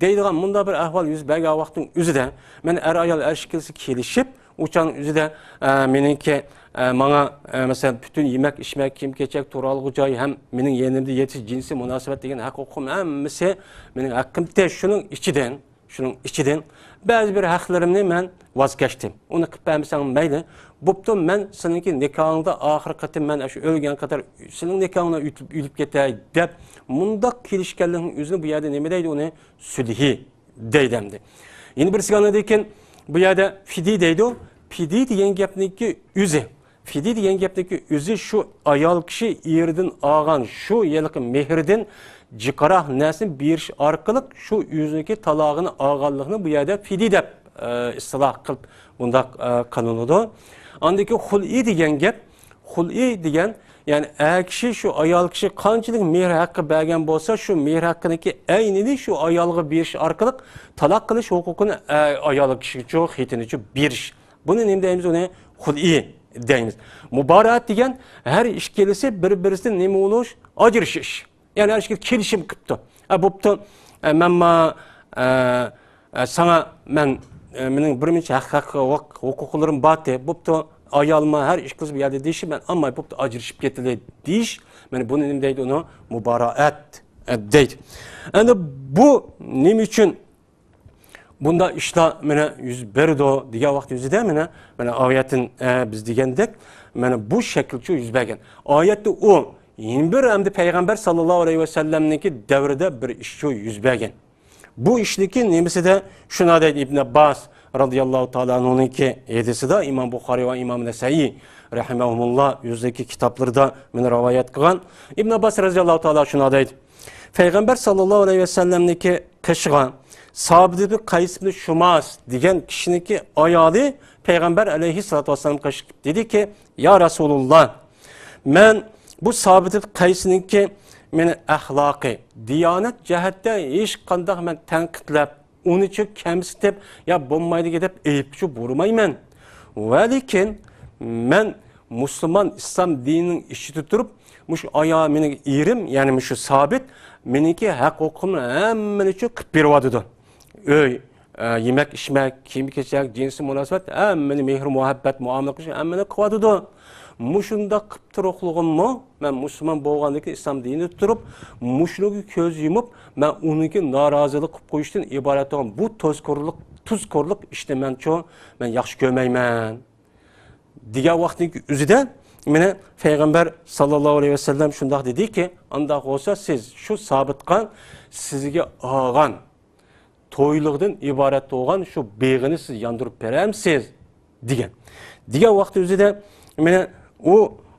دەيدىغان مۇنداق بىر ئەھۋال يۈز بەرگەن ۋاقىتنىڭ ئۆزىدە، مەن ئەر-ئايال ئەر ئىككىلىسى كېلىشىپ، ئۇ چاغنىڭ ئۆزىدە، ئە، مېنىڭكى، ئە، ماڭا، ئە، مەسىلەن، پۈتۈن يېمەك، ئىچمەك، كىيىم-كېچەك، تۇرالغۇ جاي ھەم مېنىڭ يېنىمدا يېتىش، جىنسىي مۇناسىۋەت دېگەن ھەق ھوقۇقۇم ھەممىسى مېنىڭ ھەققىمتى. شۇنىڭ ئىچىدىن، شۇنىڭ ئىچىدىن بەزى بىر ھەقلىرىمنى مەن ۋاز كەچتىم. ئۇنى قىلىپ بەرمىسەڭ مەيلى. بوپتۇ، مەن سېنىڭكى نىكاھىڭدا ئاخىرقى قېتىم مەن شۇ ئۆلگەن قەدەر سېنىڭ نىكاھىڭدا ئۆتۈپ، ئۆلۈپ كېتەي دەپ، مۇنداق كېلىشكەنلىكنىڭ ئۆزىنى بۇ يەردە نېمە دەيدۇ ئۇنى؟ سۈلھى دەيدۇ ئەمدى. يەنە بىرسىگە ئاندىن كېيىن بۇ يەردە فىدىي دەيدۇ. پىدىي دېگەن گەپنىڭكى ئۆزى، پىدىي دېگەن گەپنىڭكى ئۆزى شۇ ئايال كىشى ئېرىدىن ئالغان شۇ ھېلىقى مېھرىدىن جىقراق نەرسىنى بېرىش ئارقىلىق شۇ ئۆزىنىڭكى تالاغىنى ئالغانلىقنى بۇ يەردە پىدىي دەپ، ئە، ئىستىلاھ قىلىپ بۇنداق، ئە، قىلىنىدۇ. ئاندىن كېيىن خۇلئى دېگەن گەپ، خۇلئى دېگەن، يەنى ئەر كىشى شۇ ئايال كىشى قانچىلىك مېھىر ھەققى بەرگەن بولسا، شۇ مېھىر ھەققىنىڭكى ئەينىنى شۇ ئايالغا بېرىش ئارقىلىق تالاق قىلىش ھوقۇقىنى ئە-، ئايال كىشىگىچۇ، خېتىنىچۇ بېرىش. بۇنى نېمە دەيمىز؟ ئۇنى خۇلئى دەيمىز. مۇبارەئەت دېگەن ھەر ئىككىلىسى بىر-بىرسىدىن نېمە بولۇش؟ ئاجرىشىش. يەنى ھەر ئىككى كېلىشىم قىپتۇ. ئە، بوپتۇ. ئە، مەن ما، ئە، ئە، ساڭا مەن، ئە، مېنىڭ بىر مۇنچە ھەق، ھەق، ھوق-، ھوقۇقلىرىم بارتى. بوپتۇ. ئايالما ھەر ئىككىلىسى بۇ يەردە دېيىشىپ، مەن ئالماي، بوپتۇ، ئاجرىشىپ كېتىلى دېيىش. مانا بۇنى نېمە دەيدۇ؟ ئۇنى مۇبارەئەت، ئە، دەيدۇ. ئەمدى بۇ نېمە ئۈچۈن بۇنداق ئىشلار مانا يۈز بېرىدۇ دېگەن ۋاقىت يۈزىدە مانا، مانا ئايەتتىن، ئە، بىز دېگەندەك، مانا بۇ شەكىلچۇ يۈز بەرگەن. ئايەتتە ئۇ يەنە بىر ئەمدى پەيغەمبەر ساللاللاھۇ ئەلەيھى ۋەسەللەمنىڭكى دەۋرىدە بىر ئىشچۇ يۈز بەرگەن. بۇ ئىشنىڭكى نېمىسىدە شۇنى دەيدۇ ئىبن ئابباس رازىياللاھۇ تائالا ئەنھۇنىڭكى ھەدىسىدە ئىمام بۇخارىي ۋە ئىمام نەسەئىي رەھىمەھۇمۇللا ئۆزلىرىكى كىتابلىرىدا مانا رىۋايەت قىلغان. ئىبن ئابباس رازىياللاھۇ تائالا شۇنى دەيدۇ. پەيغەمبەر ساللاللاھۇ ئەلەيھى ۋەسەللەمنىڭكى قېشىغا سابىت ئىبن قەيس ئىبن شۇماس دېگەن كىشىنىڭكى ئايالى پەيغەمبەر ئەلەيھىسسالاتۇ ۋەسسالام قېشىغا دېدىكى، يا رەسۇلۇللا، مەن بۇ سابىت ئىبن قەيسنىڭكى مېنى ئەخلاقى، دىيانەت جەھەتتە ھېچقانداق مەن تەنقىدلەپ، ئۇنىچۇ كەمسىتىپ، يا بولمايدىكەن دەپ ئەيىبكىچۇ بۇرىمايمەن. ۋە لېكىن مەن مۇسۇلمان ئىسلام دىنىنىڭ ئىچىدە تۇرۇپ، مۇشۇ ئايا مېنىڭ ئېرىم، يەنى مۇشۇ سابىت، مېنىڭكى ھەق ھوقۇقۇمنى ھەممىنىچۇ قىلىپ بېرىۋاتىدۇ. ئۆي، ئە، يېمەك-ئىچمەك، كىيىم-كېچەك، جىنسىي مۇناسىۋەت، ھەممىنى، مېھىر-مۇھەببەت، مۇئامىلە قىلىش، ھەممىنى قىلىۋاتىدۇ. مۇشۇنداق قىپتۇرۇقلۇقۇممۇ، مەن مۇسۇلمان بولغاندىن كېيىن ئىسلام دىنىدا تۇرۇپ، مۇشۇنىڭغا كۆز يۇمۇپ، مەن ئۇنىڭكى نارازىلىق قىلىپ قويۇشتىن ئىبارەت بولغان بۇ تۇزكورلۇق، تۇزكورلۇق ئىشنى مەنچۇ، مەن ياخشى كۆرمەيمەن. دېگەن ۋاقىتنىڭ ئۆزىدە مانا پەيغەمبەر ساللاللاھۇ ئەلەيھى ۋەسەللەم شۇنداق دېدىكى، ئانداق بولسا سىز شۇ سابىتقا سىزگە ئالغان تويلۇقىدىن ئىبارەت بولغان شۇ بېغىنى سىز ياندۇرۇپ بېرەمسىز؟ دېگەن. دېگەن ۋاقىت ئۆزىدە مانا ئۇ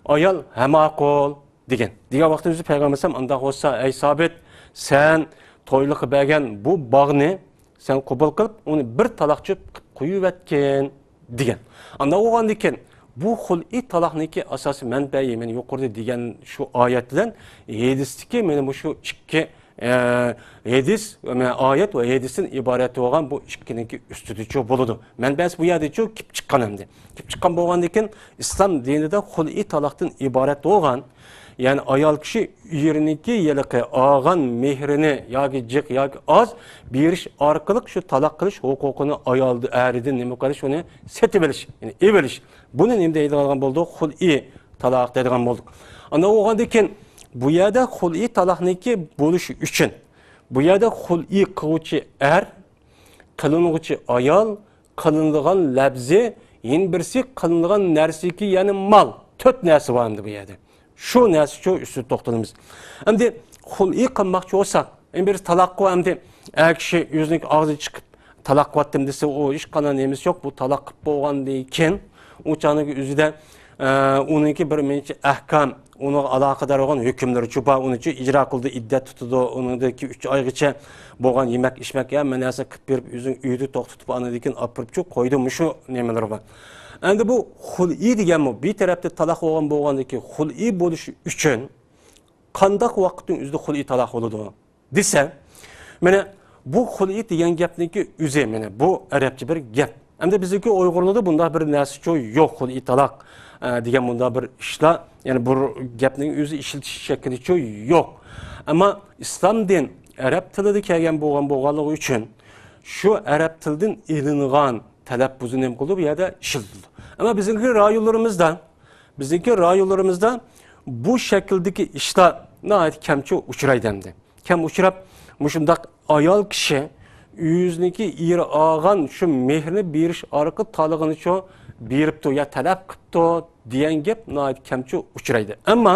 ئايال ھە ماقۇل دېگەن. دېگەن ۋاقىت ئۆزى پەيغەمبەر ئەلەيھىسسالام ئانداق بولسا، ئەي سابىت، سەن تويلۇققا بەرگەن بۇ باغنى سەن قوبۇل قىلىپ، ئۇنى بىر تالاقچە قىلىپ قويۇۋەتكىن دېگەن. ئانداق بولغاندىكىن، بۇ خۇلئى تالاقنىڭكى ئاساسىي مەنبەيى، مەن يۇقىرىدا دېگەن شۇ ئايەت بىلەن ھەدىستىكى مانا مۇشۇ ئىككى، ئە، ھەدىس، مانا ئايەت ۋە ھەدىستىن ئىبارەت بولغان بۇ ئىككىنىڭكى ئۈستىدىچۇ بولىدۇ. مەنبەسى بۇ يەردىچۇ كېلىپ چىققان ئەمدى. كېلىپ چىققان بولغاندىكىن، ئىسلام دىنىدا خۇلئى تالاقتىن ئىبارەت بولغان، يەنى ئايال كىشى ئېرىنىڭكى ھېلىقى ئالغان مېھرىنى ياكى جىق ياكى ئاز بېرىش ئارقىلىق شۇ تالاق قىلىش ھوقۇقىنى ئايال ئەرىدىن نېمە قىلىش، ئۇنى سېتىۋېلىش، يەنى ئېلىۋېلىش. بۇنى نېمە دەيدىغان بولدۇق؟ خۇلئى تالاق دەيدىغان بولدۇق. ئاندىن بولغاندىن كېيىن بۇ يەردە خۇلئى تالاقنىڭكى بولۇشى ئۈچۈن، بۇ يەردە خۇلئى قىلغۇچى ئەر، قىلىنغۇچى ئايال، قىلىنىدىغان لەپزى، يەنە بىرسى قىلىنىدىغان نەرسىكى، يەنى مال. تۆت نەرسە بار ئەمدى بۇ يەردە. شۇ نەرسە شۇ ئۈستىدە توختىلىمىز. ئەمدى خۇلئى قىلماقچى بولساق، ئەمدى بىر تالاققۇ ئەمدى ئەر كىشى ئۆزىنىڭ ئاغزى چىقىپ تالاق قىلىۋاتتىم دېسە، ئۇ ھېچقانداق نېمىسى يوق. بۇ تالاق قىلىپ بولغاندىن كېيىن ئۇ چاغنىڭ ئۆزىدە، ئە، ئۇنىڭكى بىر نەچچە ئەھكام، ئۇنىڭغا ئالاقىدار بولغان ھۆكۈملىرىچۇ بار، ئۇنىچۇ ئىجرا قىلدى، ئىددەت تۇتىدۇ، ئۇنىڭدىكى ئۈچ ئايغىچە بولغان يېمەك-ئىچمەك ھەممە نەرسىنى قىلىپ بېرىپ، ئۆزىنىڭ ئۆيىدە توختىتىپ، ئاندىن كېيىن ئاپىرىپچۇ قويدى، مۇشۇ نېمىلىرى بار. ئەمدى بۇ خۇلئى دېگەنمۇ بىر تەرەپتە تالاق بولغان بولغاندىن كېيىن خۇلئى بولۇشى ئۈچۈن قانداق ۋاقىتنىڭ ئۆزىدە خۇلئى تالاق بولىدۇ؟ دېسە، مانا بۇ خۇلئى دېگەن گەپنىڭكى ئۆزى، مانا بۇ ئەرەبچە بىر گەپ. ئەمدى بىزنىڭكى ئۇيغۇرلاردا بۇنداق بىر نەرسىچۇ يوق، خۇلئى تالاق، ئە، دېگەن بۇنداق بىر ئىشلار، يەنى بۇ گەپنىڭ ئۆزى ئىشلىتىش شەكلىچۇ يوق. ئەمما ئىسلام دىن ئەرەب تىلىدا كەلگەن بولغان بولغانلىقى ئۈچۈن شۇ ئەرەب تىلىدىن ئېلىنغان تەلەپپۇزى نېمە قىلىدۇ، بۇ يەردە ئىشلىتىلىدۇ. ئەمما بىزنىڭكى رايونلىرىمىزدا، بىزنىڭكى رايونلىرىمىزدا بۇ شەكىلدىكى ئىشلار ناھايىتى كەمچە ئۇچرايدۇ ئەمدى. كەم ئۇچراپ، مۇشۇنداق ئايال كىشى ئۆزىنىڭكى ئېرى ئالغان شۇ مېھرىنى بېرىش ئارقىلىق تالىقىنىچۇ بېرىپتۇ يا تەلەپ قىپتۇ دېگەن گەپ ناھايىتى كەمچە ئۇچرايدۇ. ئەمما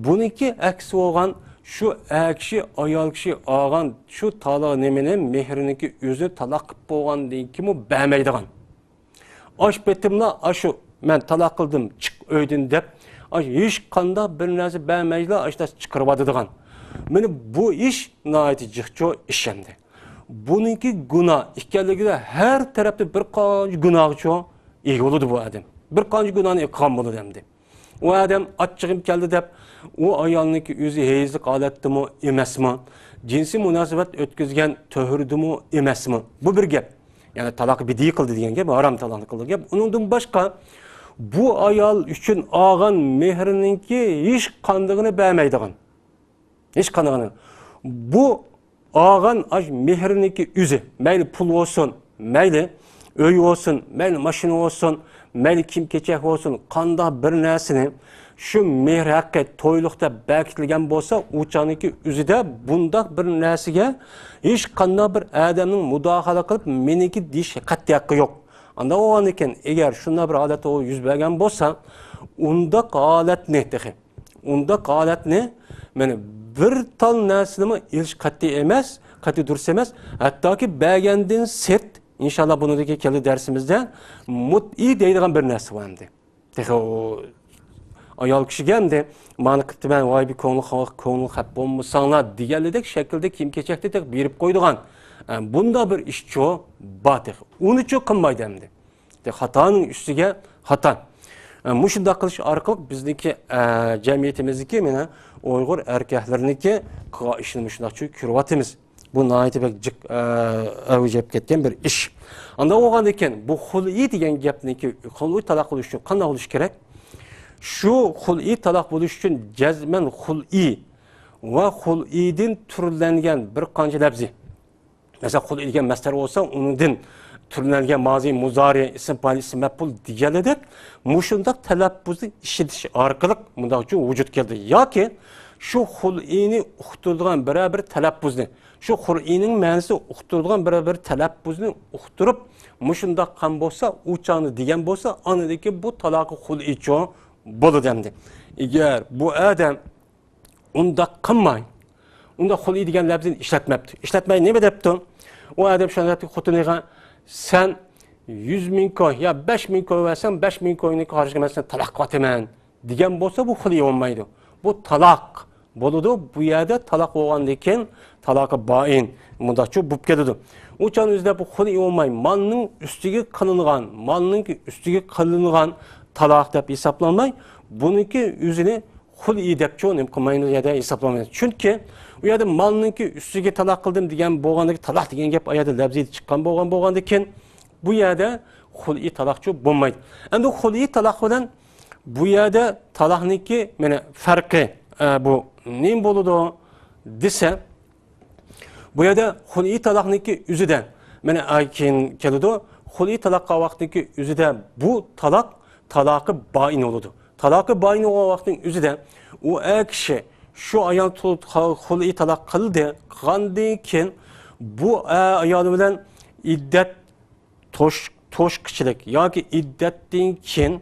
بۇنىڭكى ئەكسى بولغان، شۇ ئەر كىشى ئايال كىشى ئالغان شۇ تالا نېمىنى، مېھرىنىڭكى ئۆزىنى تالاق قىلىپ بولغاندىن كېيىنمۇ بەرمەيدىغان. ئاش پېتىملا، ئاشۇ مەن تالاق قىلدىم، چىق ئۆيدىن دەپ، ئاش ھېچقانداق بىر نەرسە بەرمەيلا، ئاشۇنداق چىقىرىۋاتىدىغان. مانا بۇ ئىش ناھايىتى جىقچۇ ئىش ئەمدى. بۇنىڭكى گۇناھ ئىكەنلىكىدە ھەر تەرەپتە بىر قانچە گۇناھقىچۇ ئىگە بولىدۇ بۇ ئادەم. بىر قانچە گۇناھنى قىلغان بولىدۇ ئەمدى. ئۇ ئادەم ئاچچىقىم كەلدى دەپ، ئۇ ئايالنىڭكى ئۆزى ھەيزلىك ھالەتتىمۇ ئەمەسمۇ، جىنسىي مۇناسىۋەت ئۆتكۈزگەن تۆھرىدىمۇ ئەمەسمۇ؟ بۇ بىر گەپ. يەنى تالاق بىدىئىي قىلدى دېگەن گەپ، ھارام تالاقنى قىلدى گەپ. ئۇنىڭدىن باشقا، بۇ ئايال ئۈچۈن ئالغان مېھرىنىڭكى ھېچقاندىقىنى بەرمەيدىغان. ھېچقاندىقىنى. بۇ ئالغان ئاش مېھرىنىڭكى ئۆزى، مەيلى پۇل بولسۇن، مەيلى ئۆي بولسۇن، مەيلى ماشىنا بولسۇن، مەيلى كىيىم-كېچەك بولسۇن، قانداق بىر نەرسىنى شۇ مېھىر ھەققى تويلۇق دەپ بەكىتىلگەن بولسا، ئۇ چاغنىڭكى ئۆزىدە بۇنداق بىر نەرسىگە ھېچقانداق بىر ئادەمنىڭ مۇداخىلە قىلىپ، مېنىڭكى دېيىش قەتئىي ھەققى يوق. ئانداق بولغاندىكىن، ئەگەر شۇنداق بىر ھالەت يۈز بەرگەن بولسا، ئۇنداق ھالەتنى تېخى ئۇنداق ھالەتنى، مانا، بىر تال نەرسىنىمۇ ئېلىش قەتئىي ئەمەس، قەتئىي دۇرۇس ئەمەس. ھەتتاكى بەرگەندىن سىرت، ئىنشاللا بۇنىڭدىكى كېلىدۇ دەرسىمىزدە، مۇتئىي دەيدىغان بىر نەرسە بار ئەمدى. تېخى ئۇ ئايال كىشىگە ئەمدى، مانا قىپتىمەن، ۋاي بىر كۆڭلى، كۆڭلى خەپ بولمىساڭلار دېگەنلىدەك شەكىلدە كىيىم-كېچەكنى تېخى بېرىپ قويىدىغان. ئە، بۇنداق بىر ئىشچۇ بار تېخى. ئۇنىچۇ قىلمايدۇ ئەمدى. خاتانىڭ ئۈستىگە خاتا. ئە، مۇشۇنداق قىلىش ئارقىلىق بىزنىڭكى، ئە، جەمئىيىتىمىزدىكى مانا ئۇيغۇر ئەركەكلىرىنىڭكى قىلغان ئىشىنى مۇشۇنداقچە كۆرۈۋاتىمىز. بۇ ناھايىتى بەك جىق، ئە، ئەۋج ئېلىپ كەتكەن بىر ئىش. ئانداق بولغاندىكىن بۇ خۇلئى دېگەن گەپنىڭكى، خۇلئى تالاق بولۇش ئۈچۈن قانداق بولۇش كېرەك؟ شۇ خۇلئى تالاق بولۇش ئۈچۈن جەزمەن خۇلئى ۋە خۇلئىدىن تۈرلەنگەن بىر قانچە لەپزى. مەسىلەن، خۇلئى دېگەن مەسدەر بولسا، ئۇنىڭدىن تۈرلەنگەن مازى، مۇزارى، ئىسىم پائىل، ئىسىم مەپئۇل دېگەنلىدەك، مۇشۇنداق تەلەپپۇزنى ئىشلىتىش ئارقىلىق مۇنداقچە ۋۇجۇدقا كەلدى. ياكى شۇ خۇلئىنى ئۇقتۇرىدىغان بىرەر بىر تەلەپپۇزنى، شۇ خۇلئىنىڭ مەنىسىنى ئۇقتۇرىدىغان بىرەر بىر تەلەپپۇزنى ئۇقتۇرۇپ، مۇشۇنداق قىلغان بولسا، ئۇ چاغنى دېگەن بولسا، ئاندىن كېيىن بۇ تالاقى خۇلئىچۇ بولىدۇ ئەمدى. ئەگەر بۇ ئادەم ئۇنداق قىلماي، ئۇنداق خۇلئى دېگەن لەپزىنى ئىشلەتمەپتۇ. ئىشلەتمەي نېمە دەپتۇ؟ ئۇ ئادەم شۇنداق دەپتۇ خوتۇنىغا، سەن يۈز مىڭ كوي يا بەش مىڭ كوي بەرسەڭ، بەش مىڭ كوينىڭ خەجلىكىنى مەن سېنى تالاق قىلىۋاتىمەن دېگەن بولسا، بۇ خۇلئى بولمايدۇ. بۇ تالاق بولىدۇ. بۇ يەردە تالاق بولغاندىن كېيىن، تالاقى بائىن مۇنداقچە بولۇپ كېتىدۇ. ئۇ چاغنىڭ ئۆزىدە بۇ خۇلئى بولماي، مالنىڭ ئۈستىگە قىلىنغان، مالنىڭ ئۈستىگە قىلىنغان تالاق دەپ ھېسابلانماي، بۇنىڭكى ئۆزىنى خۇلئى دەپچۇ نېمە قىلمايمىز، يەردە ھېسابلىمايمىز. چۈنكى ئۇ يەردە مالنىڭكى ئۈستىگە تالاق قىلدىم دېگەن بولغاندىكى، تالاق دېگەن گەپ ئايەردە لەپزىدە چىققان بولغان بولغاندىكىن، بۇ يەردە خۇلئى تالاقچۇ بولمايدۇ. ئەمدى خۇلئى تالاق بىلەن بۇ يەردە تالاقنىڭكى، مانا، پەرقى، ئە، بۇ نېمە بولىدۇ دېسە، بۇ يەردە خۇلئى تالاقنىڭكى ئۆزىدە، مانا، ئاي كېيىن كېلىدۇ. خۇلئى تالاق قىلغان ۋاقىتنىڭكى ئۆزىدە بۇ تالاق تالاقى بائىن بولىدۇ. تالاقى بائىن بولغان ۋاقىتنىڭ ئۆزىدە ئۇ ئەر كىشى شۇ ئايال تو-، خۇلئى تالاق قىلدى، قىلغاندىن كېيىن بۇ ئە-، ئايال بىلەن ئىددەت توش-، توشقۇچىلىق ياكى ئىددەتتىن كېيىن،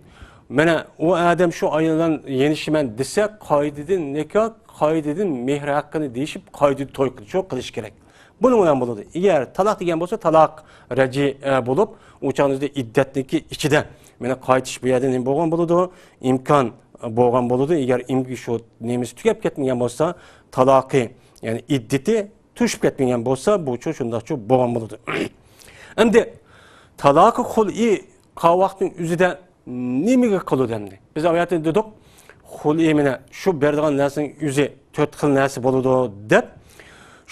مانا، ئۇ ئادەم شۇ ئايال بىلەن يېنىشىمەن دېسە، قايتىدىن نىكاھ، قايتىدىن مېھىر ھەققىنى دېيىشىپ، قايتىدىن توي قىلىش، شۇ قىلىش كېرەك. بۇنىڭ بىلەن بولىدۇ. ئەگەر تالاق دېگەن بولسا، تالاق رەجئىي، ئە، بولۇپ، ئۇ چاغنىڭ ئۆزىدە ئىددەتنىڭكى ئىچىدە، مانا، قايتىش بۇ يەردە نېمە بولغان بولىدۇ؟ ئىمكان بولغان بولىدۇ. ئەگەر ئىم-، شۇ نېمىسى تۈگەپ كەتمىگەن بولسا، تالاقى، يەنى ئىددىتى توشۇپ كەتمىگەن بولسا، بۇچۇ شۇنداقچۇ بولغان بولىدۇ. ئەمدى تالاقى خۇلئى قىلغان ۋاقىتنىڭ ئۆزىدە نېمىگە قىلىدۇ ئەمدى؟ بىز ئايەتتە دېدۇق، خۇلئى مانا شۇ بېرىدىغان نەرسىنىڭ ئۆزى تۆت خىل نەرسە بولىدۇ دەپ،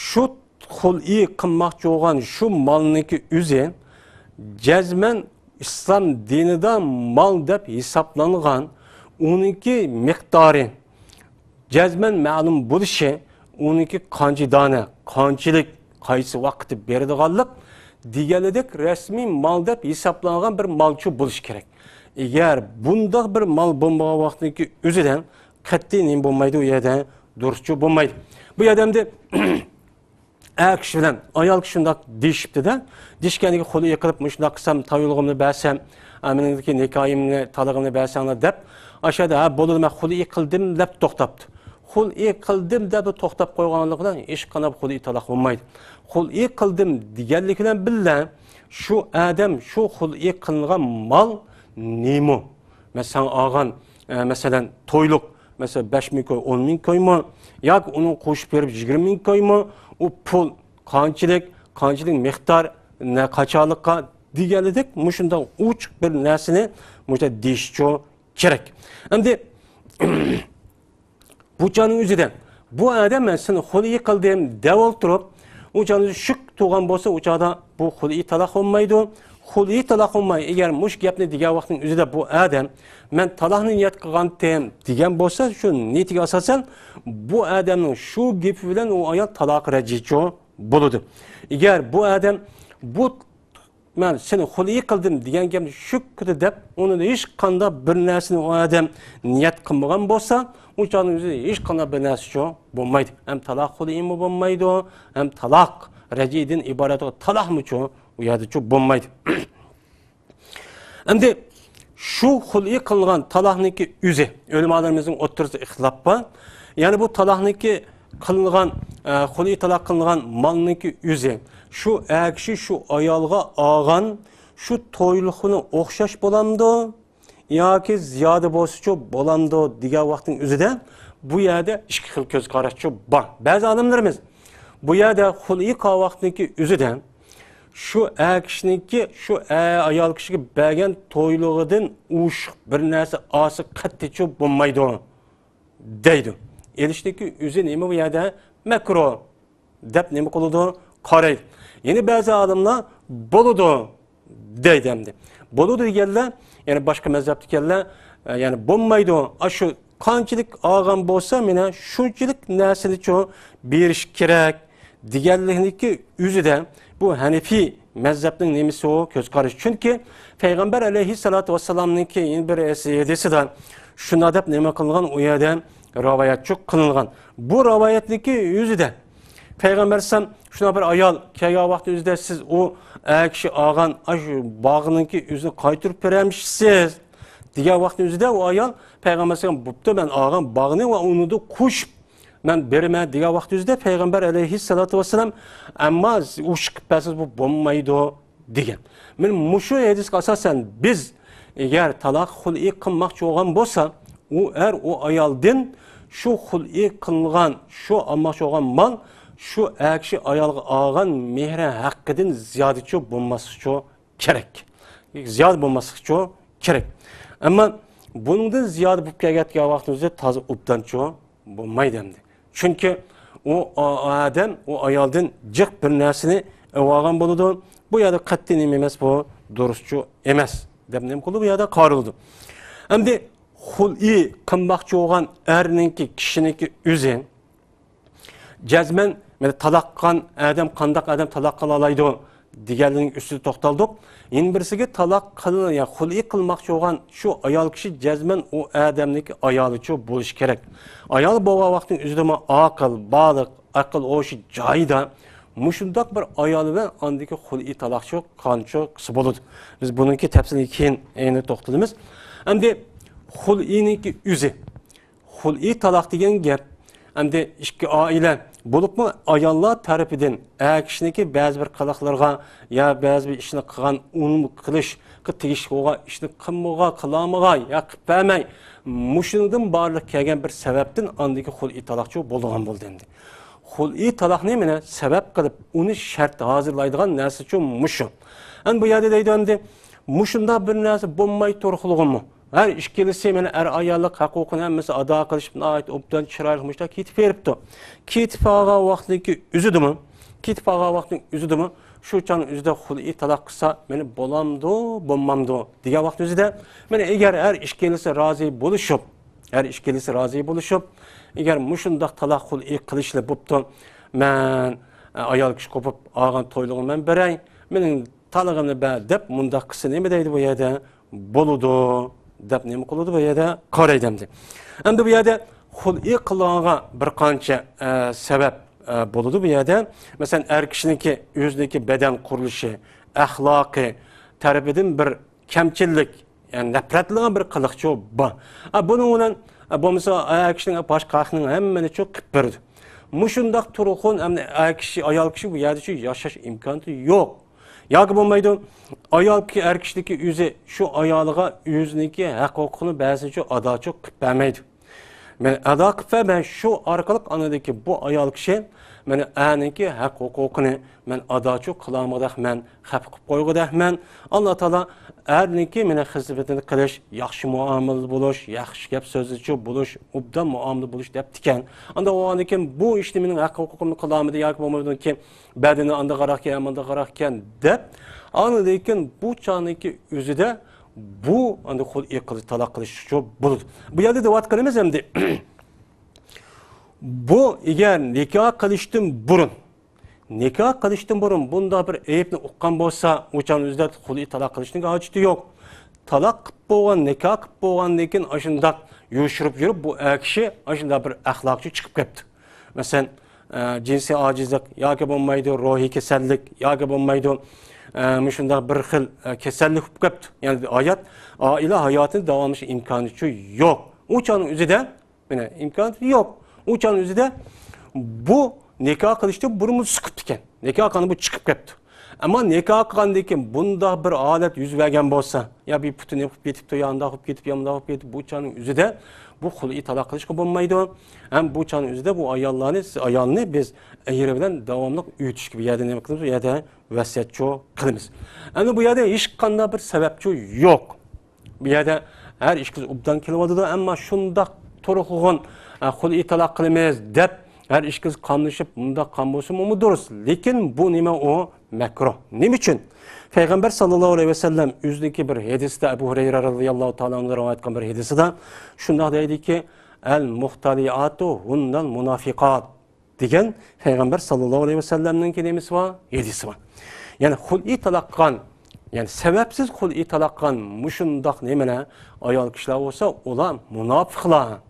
شۇ خۇلئى قىلماقچى بولغان شۇ مالنىڭكى ئۆزى جەزمەن ئىسلام دىنىدا مال دەپ ھېسابلانغان، ئۇنىڭكى مىقدارى جەزمەن مەلۇم بولۇشى، ئۇنىڭكى قانچە دانە، قانچىلىك، قايسى ۋاقىتتا بېرىدىغانلىق دېگەنلىدەك رەسمىي مال دەپ ھېسابلانغان بىر مالچۇ بولۇشى كېرەك. ئەگەر بۇنداق بىر مال بولمىغان ۋاقىتنىڭكى ئۆزىدە قەتئىي نېمە بولمايدۇ، ئۇ يەردە دۇرۇسچۇ بولمايدۇ. بۇ يەردە ئەمدى ئەر كىشى بىلەن ئايال كىشى شۇنداق دېيىشىپتۇ-دە. دېيىشكەندىكى خۇلئى قىلىپ، مۇشۇنداق قىلسام، تايىنلىقىمنى بەرسەم، ئە، مېنىڭدىكى نىكاھىمنى، تالىقىمنى بەرسەڭلار دەپ، ئاشۇ يەردە، ھە، بولىدۇ، مەن خۇلئى قىلدىم دەپ توختاپتۇ. خۇلئى قىلدىم دەپ توختاپ قويغانلىقى بىلەن ھېچقانداق خۇلئى تالاق بولمايدۇ. خۇلئى قىلدىم دېگەنلىكى بىلەن بىللە، شۇ ئادەم، شۇ خۇلئى قىلىنغان مال نېمە؟ مەن ساڭا ئالغان، ئە، مەسىلەن، تويلۇق، مەسىلەن، بەش مىڭ كوي، ئون مىڭ كويمۇ؟ ياكى ئۇنىڭغا قوشۇپ بېرىپ يىگىرمە مىڭ كويمۇ؟ ئۇ پۇل قانچىلىك، قانچىلىك مىقدار، نە قاچانلىققا دېگەنلىدەك مۇشۇنداق ئوچۇق بىر نەرسىنى مۇشۇنداق دېيىشچۇ كېرەك. ئەمدى بۇ چاغنىڭ ئۆزىدە بۇ ئادەم مەن سېنى خۇلئى قىلدىم دەپ ئولتۇرۇپ، ئۇ چاغدا شۈك تۇرغان بولسا، ئۇ چاغدا بۇ خۇلئى تالاق بولمايدۇ. خۇلئى تالاق بولماي، ئەگەر مۇشۇ گەپنى دېگەن ۋاقتىنىڭ ئۆزىدە بۇ ئادەم مەن تالاقنى نىيەت قىلغانتىم دېگەن بولسا، شۇ نىيىتىگە ئاساسەن بۇ ئادەمنىڭ شۇ گېپى بىلەن ئۇ ئايال تالاق رەجئىيچۇ بولىدۇ. ئەگەر بۇ ئادەم بۇ مەن سېنى خۇلئى قىلدىم دېگەن گەپنى شۈك قىلدى دەپ، ئۇنىڭدا ھېچقانداق بىر نەرسىنى ئۇ ئادەم نىيەت قىلمىغان بولسا، ئۇ چاغنىڭ ئۆزىدە ھېچقانداق بىر نەرسىچۇ بولمايدۇ. ھەم تالاق خۇلئىمۇ بولمايدۇ، ھەم تالاق رەجئىيدىن ئىبارەت تالاقمۇچۇ ئۇ يەردىچۇ بولمايدۇ. ئەمدى شۇ خۇلئى قىلىنغان تالاقنىڭكى ئۆزى، ئۆلىمالىرىمىزنىڭ ئوتتۇرىسىدا ئىختىلاپ بار. يەنى بۇ تالاقنىڭكى قىلىنغان، ئە، خۇلئى تالاق قىلىنغان مالنىڭكى ئۆزى، شۇ ئەر كىشى شۇ ئايالغا ئالغان شۇ تويلۇقنى ئوخشاش بولامدۇ ياكى زىيادە بولسىچۇ بولامدۇ دېگەن ۋاقىتنىڭ ئۆزىدە بۇ يەردە ئىككى خىل كۆز قاراشچۇ بار. بەزى ئالىملىرىمىز بۇ يەردە خۇلئى قىلغان ۋاقىتنىڭكى ئۆزىدە شۇ ئەر كىشىنىڭكى شۇ ئە-، ئايال كىشىگە بەرگەن تويلۇقىدىن ئوشۇق بىر نەرسە ئالسا قەتئىيچۇ بولمايدۇ دەيدۇ. ئېلىشنىڭكى ئۆزى نېمە بۇ يەردە؟ مەكرۇھ دەپ نېمە قىلىدۇ؟ قارايدۇ. يەنە بەزى ئالىملار بولىدۇ دەيدۇ ئەمدى. بولىدۇ دېگەنلەر، يەنى باشقا مەزھەپتىكىلەر، ئە، يەنى بولمايدۇ. ئاشۇ قانچىلىك ئالغان بولسا، مانا شۇنچىلىك نەرسىنىچۇ بېرىش كېرەك دېگەنلىكنىڭكى ئۆزىدە بۇ ھەنىفىي مەزھەپنىڭ نېمىسى ئۇ؟ كۆز قارىشى. چۈنكى پەيغەمبەر ئەلەيھىسسالاتۇ ۋەسسالامنىڭكى يەنە بىر ھەدىسىدە شۇنداق دەپ نېمە قىلغان؟ ئۇ يەردە راۋايەتچۇ قىلىنغان. بۇ راۋايەتنىڭكى ئۆزىدە پەيغەمبەر ئەلەيھىسسالام شۇنداق بىر ئايال كەلگەن ۋاقىت ئۆزىدە سىز ئۇ ئەر كىشى ئالغان ئاشۇ باغنىڭكى ئۆزىنى قايتۇرۇپ بېرەمسىز دېگەن ۋاقىت ئۆزىدە ئۇ ئايال پەيغەمبەر ئەلەيھىسسالام بوپتۇ، مەن ئالغان باغنى ۋە ئۇنى قوشۇپ مەن بېرىمەن دېگەن ۋاقىت ئۆزىدە پەيغەمبەر ئەلەيھىسسالاتۇ ۋەسسالام ئەمما ئۇ ئىش قىلىپ بەرسىز بۇ بولمايدۇ دېگەن. مانا مۇشۇ ھەدىسكە ئاساسەن بىز ئەگەر تالاق خۇلئى قىلماقچى بولغان بولسا، ئۇ ئەر ئۇ ئايالدىن شۇ خۇلئى قىلغان، شۇ ئالماقچى بولغان مال شۇ ئەر كىشى ئايالغا ئالغان مېھرى ھەققىدىن زىيادىچۇ بولماسلىقچۇ كېرەك. زىيادە بولماسلىقچۇ كېرەك. ئەمما بۇنىڭدىن زىيادە بولۇپ كەلگەن ۋاقتىمىزدا تازا ئوبدانچۇ بولمايدۇ ئەمدى. چۈنكى ئۇ ئا-، ئادەم ئۇ ئايالدىن جىق بىر نەرسىنى ئېلىۋالغان بولىدۇ. بۇ يەردە قەتئىي نېمە ئەمەس، بۇ دۇرۇسچۇ ئەمەس دەپ نېمە قىلىدۇ، بۇ يەردە قارىلىدۇ. ئەمدى خۇلئى قىلماقچى بولغان ئەرنىڭكى، كىشىنىڭكى ئۆزى جەزمەن، مانا، تالاق قىلغان ئادەم قانداق ئادەم تالاق قىلالايدۇ دېگەنلىرىنىڭ ئۈستىدە توختالدۇق. يەنە بىرسىگە تالاق قىل-، يا خۇلئى قىلماقچى بولغان شۇ ئايال كىشى جەزمەن ئۇ ئادەمنىڭكى ئايالىچۇ بولۇشى كېرەك. ئايال بولغان ۋاقىتنىڭ ئۆزىدىمۇ ئاقىل، بالىغ، ئەقىل ھوشى جايىدا مۇشۇنداق بىر ئايال بىلەن ئاندىكى خۇلئى تالاقچۇ قانچۇ قىلسا بولىدۇ. بىز بۇنىڭكى تەپسىلىگە كېيىن يەنە توختىلىمىز. ئەمدى خۇلئىنىڭكى ئۆزى. خۇلئى تالاق دېگەن گەپ، ئەمدى ئىككى ئائىلە، بولۇپمۇ ئاياللار تەرىپىدىن ئەر كىشىنىڭكى بەزى بىر قىلىقلىرىغا يا بەزى بىر ئىشنى قىلغان، ئۇنىمۇ قىلىشقا تېگىشلىك بولغان ئىشنى قىلمىغان، قىلالمىغان يا قىلىپ بەرمەي، مۇشۇنىڭدىن بارلىق كەلگەن بىر سەۋەبتىن ئاندىكى خۇلئى تالاقچۇ بولىدىغان بولدى ئەمدى. خۇلئى تالاقنى مانا سەۋەب قىلىپ، ئۇنى شەرت ھازىرلايدىغان نەرسىچۇ مۇشۇ. ئەمدى بۇ يەردە دەيدۇ ئەمدى، مۇشۇنداق بىر نەرسە بولماي تۇرغىلىغىمۇ؟ ھەر ئىككىلىسى مانا ئەر-ئاياللىق ھوقۇقىنى ھەممىسى ئادا قىلىشىپ، ناھايىتى ئوبدان، چىرايلىق مۇشۇنداق كېتىپ بېرىپتۇ. كېتىپ قالغان ۋاقتىدىكى ئۆزىدىمۇ، كېتىپ قالغان ۋاقتىنىڭ ئۆزىدىمۇ شۇ چاغنىڭ ئۆزىدە خۇلئى تالاق قىلسا، مانا بولامدۇ، بولمامدۇ دېگەن ۋاقىتنىڭ ئۆزىدە، مانا ئەگەر ھەر ئىككىلىسى رازى بولۇشۇپ، ھەر ئىككىلىسى رازى بولۇشۇپ، ئەگەر مۇشۇنداق تالاق خۇلئى قىلىشلا بوپتۇ، مەن، ئە، ئايال كىشى قوپۇپ ئالغان تويلۇقنى مەن بېرەي، مېنىڭ تالىقىمنى بەر دەپ مۇنداق قىلسا نېمە دەيدۇ بۇ يەردە؟ بولىدۇ دەپ نېمە قىلىدۇ بۇ يەردە؟ قارايدۇ ئەمدى. ئەمدى بۇ يەردە خۇلئى قىلغانغا بىر قانچە، ئە، سەۋەب، ئە، بولىدۇ بۇ يەردە. مەسىلەن، ئەر كىشىنىڭكى ئۆزىنىڭكى بەدەن قۇرۇلۇشى، ئەخلاقى تەرىپىدىن بىر كەمچىللىك، يەنى نەپرەتلىنىدىغان بىر قىلىقچۇ بار. ئا، بۇنىڭ بىلەن، ئا، بولمىسا ئەر كىشىنىڭ باشقا ھەقنىڭ ھەممىنى چۇ قىلىپ بېرىدۇ. مۇشۇنداق تۇرغۇن، ئەمدى ئەر كىشى، ئايال كىشى بۇ يەردە چۇ ياشاش ئىمكانىيىتى يوق. ياكى بولمايدۇ، ئايال كى-، ئەر كىشىدىكى ئۆزى شۇ ئايالىغا ئۆزىنىڭكى ھەق ھوقۇقىنى بەزىچۇ ئاداچۇ قىلىپ بەرمەيدۇ. مەن ئادا قىلىپ بەرمەي، شۇ ئارقىلىق ئاندىكى بۇ ئايال كىشى مەن ئەرنىڭكى ھەق ھوقۇقىنى مەن ئاداچۇ قىلالمىغۇدەكمەن، خەپ قىلىپ قويغۇدەكمەن. ئاللا تائالا ئەرنىڭكى مېنىڭ خىزمىتىنى قىلىش، ياخشى مۇئامىلىدە بولۇش، ياخشى گەپ سۆزلىچۇ بولۇش، ئوبدان مۇئامىلىدە بولۇش دەپتىكەن. ئاندا بولغاندىن كېيىن بۇ ئىشنى مېنىڭ ھەق ھوقۇقۇمنى قىلالمىدى ياكى بولمىدىكى بەدىنى ئانداقراق ئىكەن، مۇنداقراق ئىكەن دەپ، ئاندىن كېيىن بۇ چاغنىڭكى ئۆزىدە بۇ ئەمدى خۇلئى قىلىش، تالاق قىلىش شۇ بولىدۇ. بۇ يەردە دەۋاتقىنىمىز ئەمدى بۇ ئەگەر نىكاھ قىلىشتىن بۇرۇن، نىكاھ قىلىشتىن بۇرۇن بۇنداق بىر ئەيىبنى ئۇققان بولسا، ئۇ چاغنىڭ ئۆزىدە خۇلئى تالاق قىلىشنىڭ ھاجىتى يوق. تالاق قىلىپ بولغان، نىكاھ قىلىپ بولغاندىن كېيىن ئاشۇنداق يوشۇرۇپ يۈرۈپ، بۇ ئەر كىشى ئاشۇنداق بىر ئەخلاقچى چىقىپ كەپتۇ. مەسىلەن، ئە، جىنسىي ئاجىزلىق ياكى بولمايدۇ، روھىي كېسەللىك ياكى بولمايدۇ، ئە، مۇشۇنداق بىر خىل، ئە، كېسەللىك بولۇپ كەپتۇ. يەنى ھايات، ئائىلە ھاياتىنى داۋاملىشىش ئىمكانىيىتى يوق. ئۇ چاغنىڭ ئۆزىدە، مانا، ئىمكانىيىتى يوق. ئۇ چاغنىڭ ئۆزىدە بۇ نىكاھ قىلىشتىن بۇرۇنمۇ سۈكۈت ئىكەن. نىكاھ قىلغاندا بۇ چىقىپ كەپتۇ. ئەمما نىكاھ قىلغاندىن كېيىن بۇنداق بىر ھالەت يۈز بەرگەن بولسا، يا بىر پۇتى نېمە قىلىپ كېتىپتۇ، يا ئۇنداق قىلىپ كېتىپ، يا مۇنداق قىلىپ كېتىپ، بۇ چاغنىڭ ئۆزىدە بۇ خۇلئى تالاق قىلىشقا بولمايدۇ. ھەم بۇ چاغنىڭ ئۆزىدە بۇ ئاياللارنى، سىز ئايالنى بىز ئېرى بىلەن داۋاملىق ئۆي تۇتۇشقا بۇ يەردە نېمە قىلىمىز؟ بۇ يەردە ۋەسىيەتچۇ قىلىمىز. ئەمدى بۇ يەردە ھېچقانداق بىر سەۋەبچۇ يوق. بۇ يەردە ھەر ئىككىسى ئوبدان كېلىۋاتىدۇ، ئەمما شۇنداق تۇرغۇن، ئە، خۇلئى تالاق قىلىمىز دەپ، ھەر ئىككىسى قاملىشىپ، مۇنداق قان بولسىمۇ دۇرۇس. لېكىن بۇ نېمە ئۇ؟ مەكرۇھ. نېمە ئۈچۈن؟ پەيغەمبەر ساللاللاھۇ ئەلەيھى ۋەسەللەم ئۆزىنىڭكى بىر ھەدىستە، ئەبۇ ھۇرەيرە رازىياللاھۇ تائالا ئەنھۇ رىۋايەت قىلغان بىر ھەدىسىدە شۇنداق دەيدىكى، ئەل مۇختەلىئاتۇ ھۇننەل مۇنافىقات. دېگەن پەيغەمبەر ساللاللاھۇ ئەلەيھى ۋەسەللەمنىڭكى نېمىسى بار؟ ھەدىسى بار. يەنى خۇلئى تالاق قىلغان، يەنى سەۋەبسىز خۇلئى تالاق قىلغان مۇشۇنداق نېمىلەر، ئايال كىشىلەر بولسا، ئۇلار مۇناپىقلار.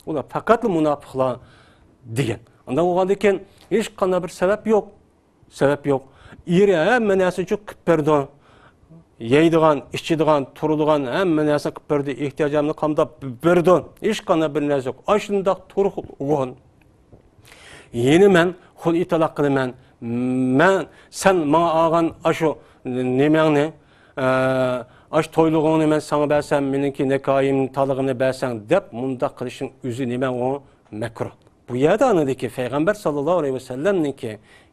ئۇلار پەقەتلا مۇناپىقلار دېگەن. ئانداق بولغاندىن كېيىن ھېچقانداق بىر سەۋەب يوق. سەۋەب يوق. ئېرى ھەممە نەرسىنى قىلىپ بېرىدۇ. يەيدىغان، ئىچىدىغان، تۇرىدىغان ھەممە نەرسىنى قىلىپ بېرىدۇ. ئېھتىياجىمنى قامداپ بېرىدۇ. ھېچقانداق بىر نەرسە يوق. ئاشۇنداق تۇرغۇن. يەنە مەن خۇلئى تالاق قىلىمەن. مەن، سەن ماڭا ئالغان ئاشۇ نېمەڭنى، ئە، ئاشۇ تويلۇقۇڭنى مەن ساڭا بەرسەم، مېنىڭكى نىكاھىم، تالىقىمنى بەرسەڭ دەپ مۇنداق قىلىشنىڭ ئۆزى نېمە ئۇ؟ مەكرۇھ. بۇ يەردە ئانىدىكى پەيغەمبەر ساللاللاھۇ ئەلەيھى ۋەسەللەمنىڭكى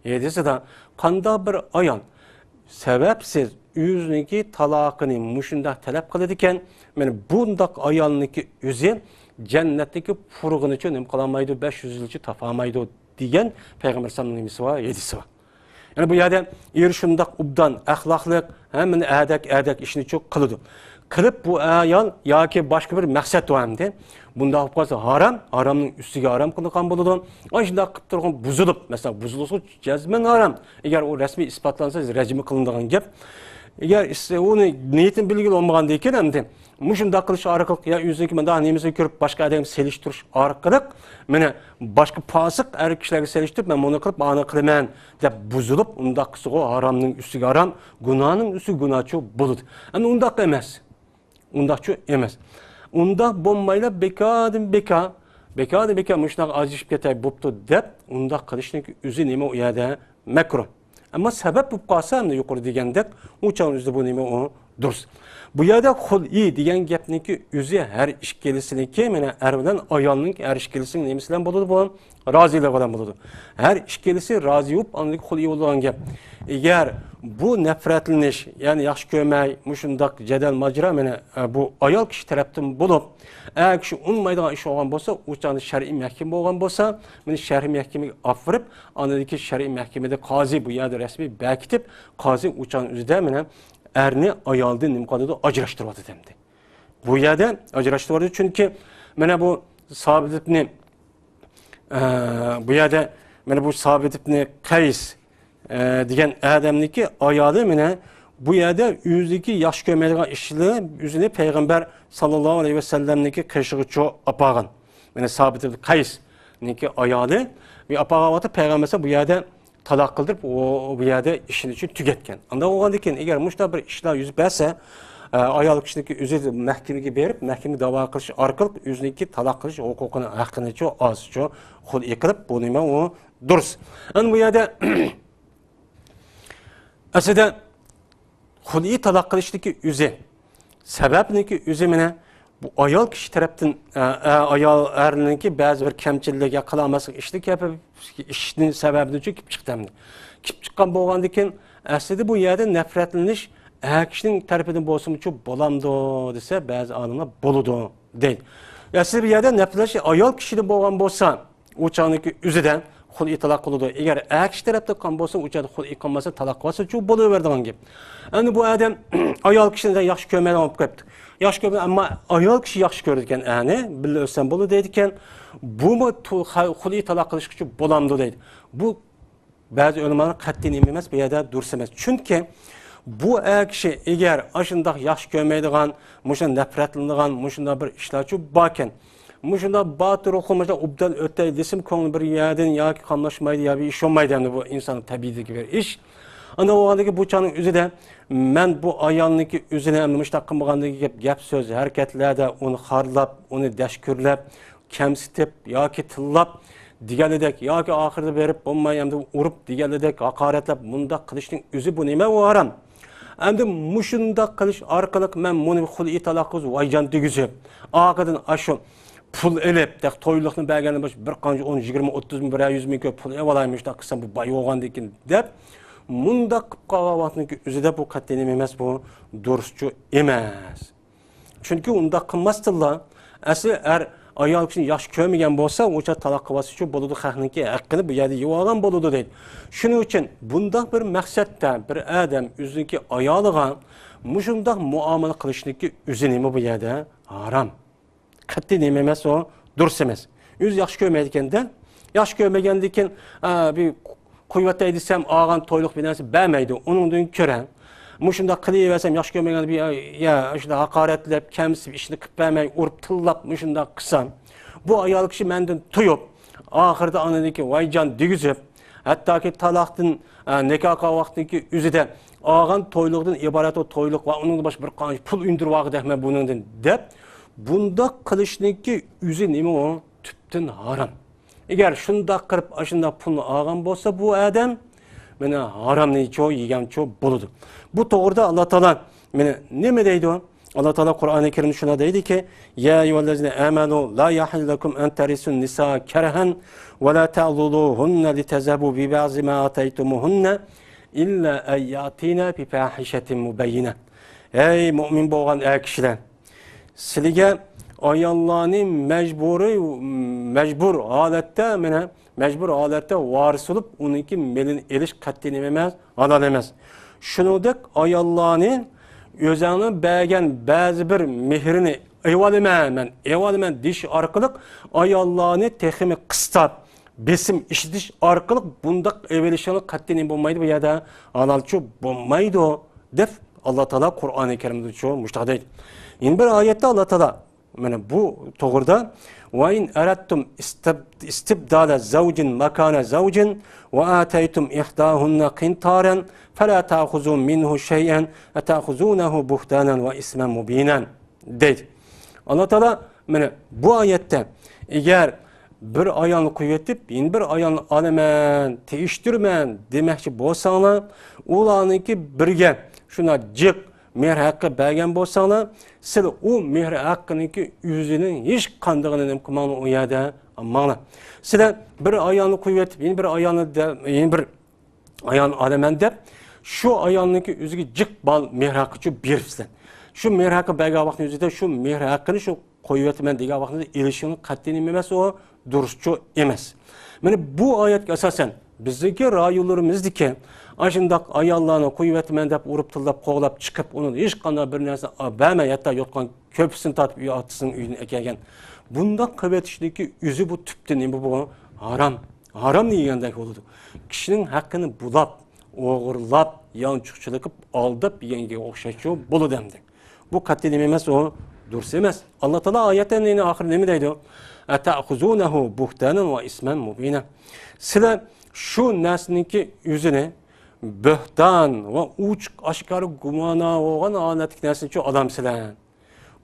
ھەدىسىدە قانداق بىر ئايال سەۋەبسىز ئۆزىنىڭكى تالاقىنى مۇشۇنداق تەلەپ قىلىدىكەن، مانا بۇنداق ئايالنىڭكى ئۆزى جەننەتتىكى پۇرىقىنىچۇ نېمە قىلالمايدۇ، بەش يۈز يىلچە تاپالمايدۇ دېگەن پەيغەمبەر ئەلەيھىسسالامنىڭ نېمىسى بار، ھەدىسى بار. يەنى بۇ يەردە ئېرى شۇنداق ئوبدان ئەخلاقلىق، ھەممىنى ئەدەك، ئەدەك ئىشنىچۇ قىلىدۇ. قىلىپ بۇ ئايال ياكى باشقا بىر مەقسەت بار ئەمدى. بۇنداق بولۇپ قالسا ھارام، ھارامنىڭ ئۈستىگە ھارام قىلىنغان بولىدۇ. ئاشۇنداق قىلىپ تۇرغان بۇزۇلۇپ، مەسىلەن، بۇزۇلسا جەزمەن ھارام. ئەگەر ئۇ رەسمىي ئىسپاتلانسا رەجىمى قىلىنىدىغان گەپ. ئەگەر ئۇنى نىيىتىنى بىلگىلى بولمىغاندىن كېيىن ئەمدى مۇشۇنداق قىلىش ئارقىلىق يا ئۆزىنىڭكى مۇنداق نېمىسىنى كۆرۈپ باشقا ئادەمگە سېلىشتۇرۇش ئارقىلىق مانا باشقا پاسىق ئەر كىشىلەرگە سېلىشتۇرۇپ مەن مۇنى قىلىپ، ئانى قىلىمەن دەپ بۇزۇلۇپ، ئۇنداق قىلسىغۇ ھارامنىڭ ئۈستىگە ھارام، گۇناھنىڭ ئۈستىگە گۇناھچۇ بولىدۇ. ئەمدى ئۇنداق ئەمەس. ئۇنداقچۇ ئەمەس. ئۇنداق بولمايلا بىكاردىن بىكار، بىكاردىن بىكار مۇشۇنداق ئاجرىشىپ كېتەي بوپتۇ دەپ ئۇنداق قىلىشنىڭ ئۆزى نېمە ئۇ يەردە؟ مەكرۇھ. ئەمما سەۋەب بولۇپ قالسا، ئەمدى يۇقىرىدا دېگەندەك، ئۇ چاغنىڭ ئۆزىدە بۇ نېمە ئۇ؟ دۇرۇس. بۇ يەردە خۇلئى دېگەن گەپنىڭكى ئۆزى ھەر ئىككىلىسىنىڭكى، مانا ئەر بىلەن ئايالنىڭكى ھەر ئىككىلىسىنىڭ نېمىسى بىلەن بولىدۇ بۇ؟ رازىلىقى بىلەن بولىدۇ. ھەر ئىككىلىسى رازى بولۇپ، ئاندىن خۇلئى بولىدىغان گەپ. ئەگەر بۇ نەپرەتلىنىش، يەنى ياخشى كۆرمەي، مۇشۇنداق جېدەل ماجىرا، مانا، ئە، بۇ ئايال كىشى تەرەپتىن بولۇپ، ئەر كىشى ئۇنىمايدىغان ئىش بولغان بولسا، ئۇ چاغدا شەرئىي مەھكىمە بولغان بولسا، مانا شەرئىي مەھكىمىگە ئاپىرىپ، ئاندىن كېيىن شەرئىي مەھكىمىدە قازى بۇ يەردە رەسمىي بەكىتىپ، قازى ئۇ چاغنىڭ ئۆزىدە مانا ئەرنى ئايالدىن نېمە قىلىدۇ؟ ئاجراشتۇرۇۋاتىدۇ ئەمدى. بۇ يەردە ئاجراشتۇرۇۋاتىدۇ، چۈنكى مانا بۇ سابىت ئىبنى، ئە، بۇ يەردە مانا بۇ سابىت ئىبنى قەيس، ئە، دېگەن ئادەمنىڭكى ئايالى مانا بۇ يەردە ئۆزىنىڭكى ياخشى كۆرمەيدىغان ئىشلىرى ئۆزىنى پەيغەمبەر ساللاللاھۇ ئەلەيھى ۋەسەللەمنىڭكى قېشىغىچۇ ئاپارغان. مانا سابىت ئىبن قەيسنىڭكى ئايالى بۇ ئاپارغان ۋاقىتتا پەيغەمبەر بۇ يەردە تالاق قىلدۇرۇپ، ئۇ بۇ يەردە ئىشىنى ئۈچۈن تۈگەتكەن. ئانداق بولغاندىن كېيىن، ئەگەر مۇشۇنداق بىر ئىشلار يۈز بەرسە، ئە، ئايال كىشىنىڭكى ئۆزى مەھكىمىگە بېرىپ، مەھكىمىگە داۋا قىلىش ئارقىلىق ئۆزىنىڭكى تالاق قىلىش ھوقۇقىنى، ھەققىنىچۇ ئازچۇ خۇلئى قىلىپ، بۇ نېمە ئۇ دۇرۇس. ئەنە بۇ يەردە ئەسلىدە خۇلئى تالاق قىلىشنىڭكى ئۆزى، سەۋەبنىڭكى ئۆزى مانا بۇ ئايال كىشى تەرەپتىن، ئە، ئە، ئايال ئەرنىڭكى بەزى بىر كەمچىللىك يا قىلالماسلىق ئىشنى كەپ-، ئىشنىڭ سەۋەبىدىن كېلىپ چىقتى ئەمدى. كېلىپ چىققان بولغاندىن كېيىن، ئەسلىدە بۇ يەردە نەپرەتلىنىش ئەر كىشىنىڭ تەرىپىدىن بولسىمۇچۇ بولامدۇ دېسە، بەزى ئالىملار بولىدۇ دەيدۇ. ئەسلىدە بۇ يەردە نەپرەتلىنىش ئايال كىشىدىن بولغان بولسا، ئۇ چاغنىڭكى ئۆزىدە خۇلئى تالاق قىلىدۇ. ئەگەر ئەر كىشى تەرەپتىن قىلغان بولسا، ئۇ چاغدا خۇلئى قىلماسا، تالاق قىلسىچۇ بولۇۋېرىدىغان گەپ. ئەمدى بۇ ئادەم ئايال كىشىنى ياخشى كۆرمەيدىغان بولۇپ قاپتۇ. ياخشى كۆرمەي، ئەمما ئايال كىشى ياخشى كۆرىدىكەن ئەرنى، بىللە ئۆتسەم بولىدۇ دەيدىكەن. بۇمۇ تو-، خا-، خۇلئى تالاق قىلىشقىچۇ بولامدۇ دەيدۇ. بۇ بەزى ئۆلىمالار قەتئىي نېمە ئەمەس، بۇ يەردە دۇرۇس ئەمەس. چۈنكى بۇ ئەر كىشى ئەگەر ئاشۇنداق ياخشى كۆرمەيدىغان، مۇشۇنداق نەپرەتلىنىدىغان، مۇشۇنداق بىر ئىشلارچۇ باركەن. مۇشۇنداق باتۇر ئوقۇ، مۇشۇنداق ئوبدان ئۆتەي دېسىمۇ، كۆڭلى بىر يەردىن ياكى قاملاشمايدۇ، يا بىر ئىش بولمايدۇ. ئەمدى بۇ ئىنساننىڭ تەبىئىتىدىكى بىر ئىش. ئانداق بولغاندىكىن بۇ چاغنىڭ ئۆزىدە مەن بۇ ئايالنىڭكى ئۆزىنى ئەمدى مۇشۇنداق قىلمىغاندىكىن گەپ، گەپ سۆز، ھەرىكەتلەردە ئۇنى خارلاپ، ئۇنى دەشكۈرلەپ، كەمسىتىپ ياكى تىللاپ دېگەنلىدەك ياكى ئاخىرىدا بېرىپ بولماي ئەمدى ئۇرۇپ دېگەنلىدەك ھاقارەتلەپ مۇنداق قىلىشنىڭ ئۆزى بۇ نېمە؟ ئۇ ھارام. ئەمدى مۇشۇنداق قىلىش ئارقىلىق مەن مۇنى خۇلئى تالاق قىلىپ ۋايجان دېگۈزۈپ، ئارقىدىن ئاشۇ پۇل ئېلىپ، تېخى تويلۇقنى بەرگەندىن باشقا بىر قانچە ئون، يىگىرمە، ئوتتۇز مىڭ، بىرەر يۈز مىڭ كۆپ پۇل ئېلىپ ئالاي، مۇشۇنداق قىلسام بۇ باي بولغاندىكىن دەپ، مۇنداق قىلىپ قالغان ۋاقتىنىڭكى ئۆزىدە بۇ قەتئىي نېمە ئەمەس، بۇ دۇرۇسچۇ ئەمەس. چۈنكى ئۇنداق قىلماستىنلا، ئەسلى ئەر ئايال كىشىنى ياخشى كۆرمىگەن بولسا، ئۇ چاغ تالاق قىلىۋالسىچۇ بولىدۇ، خەقنىڭكى ھەققىنى بۇ يەردە يېۋالغان بولىدۇ دەيدۇ. شۇنىڭ ئۈچۈن بۇنداق بىر مەقسەتتە بىر ئادەم ئۆزىنىڭكى ئايالىغا مۇشۇنداق مۇئامىلە قىلىشنىڭكى ئۆزى نېمە بۇ يەردە؟ ھارام. قەتئىي نېمە ئەمەس ئۇ، دۇرۇس ئەمەس. ئۆزى ياخشى كۆرمەيدىكەن-دە. ياخشى كۆرمىگەندىكىن، ئا، بىر قويۇۋېتەي دېسەم، ئالغان تويلۇق بىر نەرسە بەرمەيدۇ. ئۇنىڭدىن كۆرە، مۇشۇنداق قىلىۋەرسەم، ياخشى كۆرمىگەندە بىر، يا، شۇنداق ھاقارەتلەپ، كەمسىتىپ، ئىشنى قىلىپ بەرمەي، ئۇرۇپ، تىللاپ، مۇشۇنداق قىلسام، بۇ ئايال كىشى مەندىن تويۇپ، ئاخىرىدا ئاندىن كېيىن ۋايجان دېگۈزۈپ، ھەتتاكى تالاقتىن، ئە، نىكاھ قىلغان ۋاقتىنىڭكى ئۆزىدە ئالغان تويلۇقىدىن ئىبارەت ئۇ تويلۇق ۋە ئۇنىڭدىن باشقا بىر قانچە پۇل ئۈندۈرۈۋالغۇدەكمەن بۇنىڭدىن دەپ، بۇنداق قىلىشنىڭكى ئۆزى نېمە ئۇ؟ تۈپتىن ھارام. ئەگەر شۇنداق قىلىپ، ئاشۇنداق پۇلنى ئالغان بولسا بۇ ئادەم، مانا ھارامنىچۇ يېگەنچۇ بولىدۇ. بۇ توغرىدا ئاللا تائالا مانا نېمە دەيدۇ؟ ئاللا تائالا قۇرئانى كەرىمدە شۇنداق دەيدىكى، يا أيها الذين آمنوا لا يحل لكم أن ترثوا النساء كرها ولا تعضلوهن لتذهبوا ببعض ما آتيتموهن إلا أن يأتين بفاحشة مبينة. ئەي مۇئمىن بولغان ئەر كىشىلەر، سىلىگە ئاياللارنى مەجبۇرىي، مەجبۇر ھالەتتە، مانا، مەجبۇر ھالەتتە ۋارىس بولۇپ، ئۇنىڭكى مېلىنى ئېلىش قەتئىي نېمە ئەمەس، ھالال ئەمەس. شۇنىڭدەك ئاياللارنى ئۆزەڭنىڭ بەرگەن بەزى بىر مېھرىنى ئېلىۋالىمەن، مەن ئېلىۋالىمەن دېيىش ئارقىلىق ئاياللارنى تېخىمۇ قىستاپ، بېسىم ئىشلىتىش ئارقىلىق بۇنداق ئېلىۋېلىشىڭلار قەتئىي نېمە بولمايدۇ، بۇ يەردە ھالالچۇ بولمايدۇ، دەپ ئاللا تائالا قۇرئانى كەرىمدىچۇ مۇشۇنداق دەيدۇ. يەنە بىر ئايەتتە ئاللا تائالا مانا بۇ توغرىدا، وإن أردتم استب-، استبدال زوج مكان زوج وآتيتم إحداهن قنطارا فلا تأخذوا منه شيئا أتأخذونه بهتانا وإثما مبينا. دەيدۇ. ئاللا تائالا مانا بۇ ئايەتتە، ئەگەر بىر ئايالنى قويۇۋېتىپ، يەنە بىر ئايالنى ئالىمەن، تېگىشتۈرىمەن دېمەكچى بولساڭلار، ئۇلارنىڭكى بىرگە شۇنداق جىق مېھىر ھەققى بەرگەن بولساڭلار، سىلەر ئۇ مېھىر ھەققىنىڭكى ئۆزىنىڭ ھېچقاندىقىنى نېمە قىلماڭلار، ئۇ يەردە ئالماڭلار. سىلەر بىر ئايالنى قويۇۋېتىپ، يەنە بىر ئايالنى دە-، يەنە بىر ئايالنى ئالىمەن دەپ، شۇ ئايالنىڭكى ئۆزىگە جىق مال مېھىر ھەققىچۇ بېرىپسىلەر. شۇ مېھىر ھەققى بەرگەن ۋاقىتنىڭ ئۆزىدە شۇ مېھىر ھەققىنى شۇ قويۇۋېتىمەن دېگەن ۋاقتىدا ئېلىشىڭ قەتئىي نېمە ئەمەس، ئۇ دۇرۇسچۇ ئەمەس. مانا بۇ ئايەتكە ئاساسەن، بىزنىڭكى رايونلىرىمىزدىكى ئاشۇنداق ئاياللارنى قويۇۋېتىمەن دەپ ئۇرۇپ تىللاپ قوغلاپ چىقىپ، ئۇنىڭدىن ھېچقانداق بىر نەرسە بەرمەي، ھەتتا يوتقان كۆپۈسىنى تارتىپ ئۆي ئاتىسىنىڭ ئۆيىدىن ئەكەلگەن. بۇنداق قىلىۋېتىشنىڭكى ئۆزى بۇ تۈپتىن نېمە بۇ؟ ھارام. ھارامنى يېگەندەك بولىدۇ. كىشىنىڭ ھەققىنى بۇلاپ، ئوغرىلاپ، يانچۇقچىلىق قىلىپ، ئالداپ يېگەنگە ئوخشاشچۇ بولىدۇ ئەمدى. بۇ قەتئىي نېمە ئەمەس، ئۇ دۇرۇس ئەمەس. ئاللا تائالا ئايەتنىڭ ئاخىرى نېمە دەيدۇ؟ «ئەتەخۇزۇنەھۇ بۇھتانەن ۋە ئىسمەن مۇبىنا.» سىلەر شۇ نەرسىنىڭكى ئۆزىنى بۆھتان ۋە ئوچۇق ئاشكارا گۇناھ بولغان ھالەتتىكى نەرسىنىچۇ ئالامسىلەر؟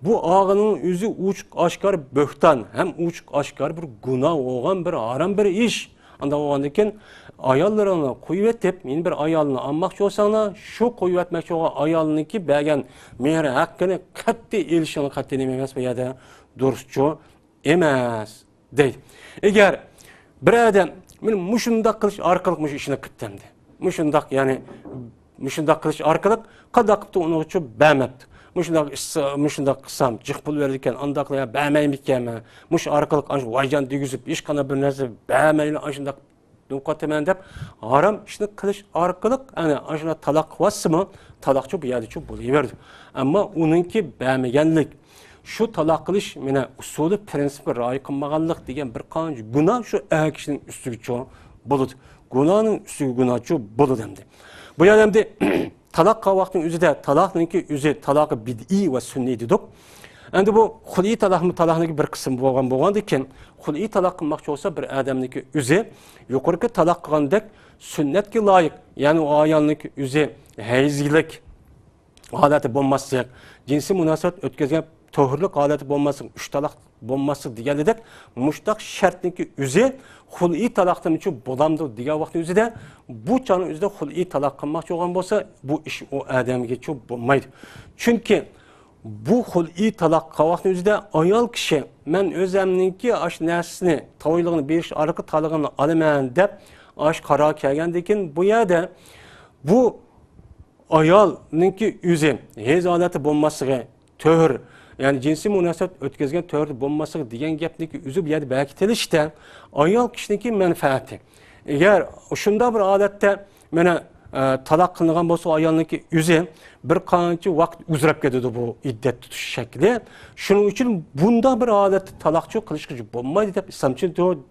بۇ ئالغىنىڭ ئۆزى ئوچۇق ئاشكارا بۆھتان ھەم ئوچۇق ئاشكارا بىر گۇناھ بولغان بىر ھارام بىر ئىش. ئانداق بولغاندىن كېيىن ئاياللىرىڭنى قويۇۋېتىپ، يەنە بىر ئايالنى ئالماقچى بولساڭلار، شۇ قويۇۋەتمەكچى بولغان ئايالنىڭكى بەرگەن مېھىر ھەققىنى قەتئىي ئېلىشىڭلار قەتئىي نېمە ئەمەس، بۇ يەردە دۇرۇسچۇ ئەمەس دەيدۇ. ئەگەر بىر ئادەم مانا مۇشۇنداق قىلىش ئارقىلىق مۇشۇ ئىشنى قىپتۇ ئەمدى. مۇشۇنداق، يەنى مۇشۇنداق قىلىش ئارقىلىق قانداق قىپتۇ، ئۇنىڭغىچۇ بەرمەپتۇ. مۇشۇنداق ئىشسا-، مۇشۇنداق قىلسام جىق پۇل بېرىدىكەن، ئانداقلا يا بەرمەيمىكەنمەن. مۇشۇ ئارقىلىق ئاشۇ ۋايجان دېگۈزۈپ، ھېچقانداق بىر نەرسە بەرمەيلا ئاشۇنداق يوقىتىمەن دەپ ھارام ئىشنى قىلىش ئارقىلىق، ئەنە، ئاشۇنداق تالاق قىلىۋاتسىمۇ، تالاقچۇ بۇ يەردىچۇ بولۇۋېرىدۇ. ئەمما ئۇنىڭكى بەرمىگەنلىك، شۇ تالاق قىلىش، مانا، ئۇسۇلى، پرىنسىپقا رىئايە قىلمىغانلىق دېگەن بىر قانچە گۇناھ شۇ ئەر كىشىنىڭ ئۈستىگىچۇ بولىدۇ. گۇناھنىڭ ئۈستىگە گۇناھچۇ بولىدۇ ئەمدى. بۇ يەردە ئەمدى تالاق قىلغان ۋاقىتنىڭ ئۆزىدە، تالاقنىڭكى ئۆزى، تالاقى بىدئىي ۋە سۈننىي دېدۇق. ئەمدى بۇ خۇلئىي تالاقمۇ، تالاقنىڭكى بىر قىسمى بولغان، بولغاندىكىن، خۇلئىي تالاق قىلماقچى بولسا بىر ئادەمنىڭكى ئۆزى، يۇقىرىقى تالاق قىلغاندەك سۈننەتكە لايىق، يەنى ئۇ ئايالنىڭكى ئۆزى ھەيزلىك ھالەتتە بولماسلىق، جىنسىي مۇناسىۋەت ئۆتكۈزگەن تۆھۈرلۈك ھالەتتە بولماسلىق، ئۈچ تالاق بولماسلىق دېگەندەك، مۇشتاق شەرتنىڭكى ئۆزى خۇلئىي تالاقتىنچۇ بولامدۇ دېگەن ۋاقىتنىڭ ئۆزىدە، بۇ چاغنىڭ ئۆزىدە خۇلئىي تالاق قىلماقچى بولغان بولسا، بۇ ئىش ئۇ ئادەمگىچۇ بولمايدۇ. چۈنكى بۇ خۇلئىي تالاق قىلغان ۋاقىتنىڭ ئۆزىدە ئايال كىشى، مەن ئۆزەمنىڭكى ئاشۇ نەرسىنى، تويلۇقنى بېرىش ئارقىلىق تالىقىمنى ئالىمەن دەپ، ئاشۇ قارارغا كەلگەندىن كېيىن، بۇ يەردە بۇ ئايالنىڭكى ئۆزى ھەيز ھالەتتە بولماسلىقى، تۆھۈر، يەنى جىنسىي مۇناسىۋەت ئۆتكۈزگەن تۆھۈردە بولماسلىقى دېگەن گەپنىڭكى ئۆزى بۇ يەردە بەركىتىلىشتە ئايال كىشىنىڭكى مەنپەئەتى. ئەگەر شۇنداق بىر ھالەتتە مانا، ئە، تالاق قىلىنغان بولسا، ئايالنىڭكى ئۆزى بىر قانچە ۋاقىت ئۇزىراپ كېتىدۇ بۇ ئىددەت تۇتۇش شەكلى. شۇنىڭ ئۈچۈن بۇنداق بىر ھالەتتە تالاقچۇ قىلىشقا بولمايدۇ دەپ ئىسلامچۇ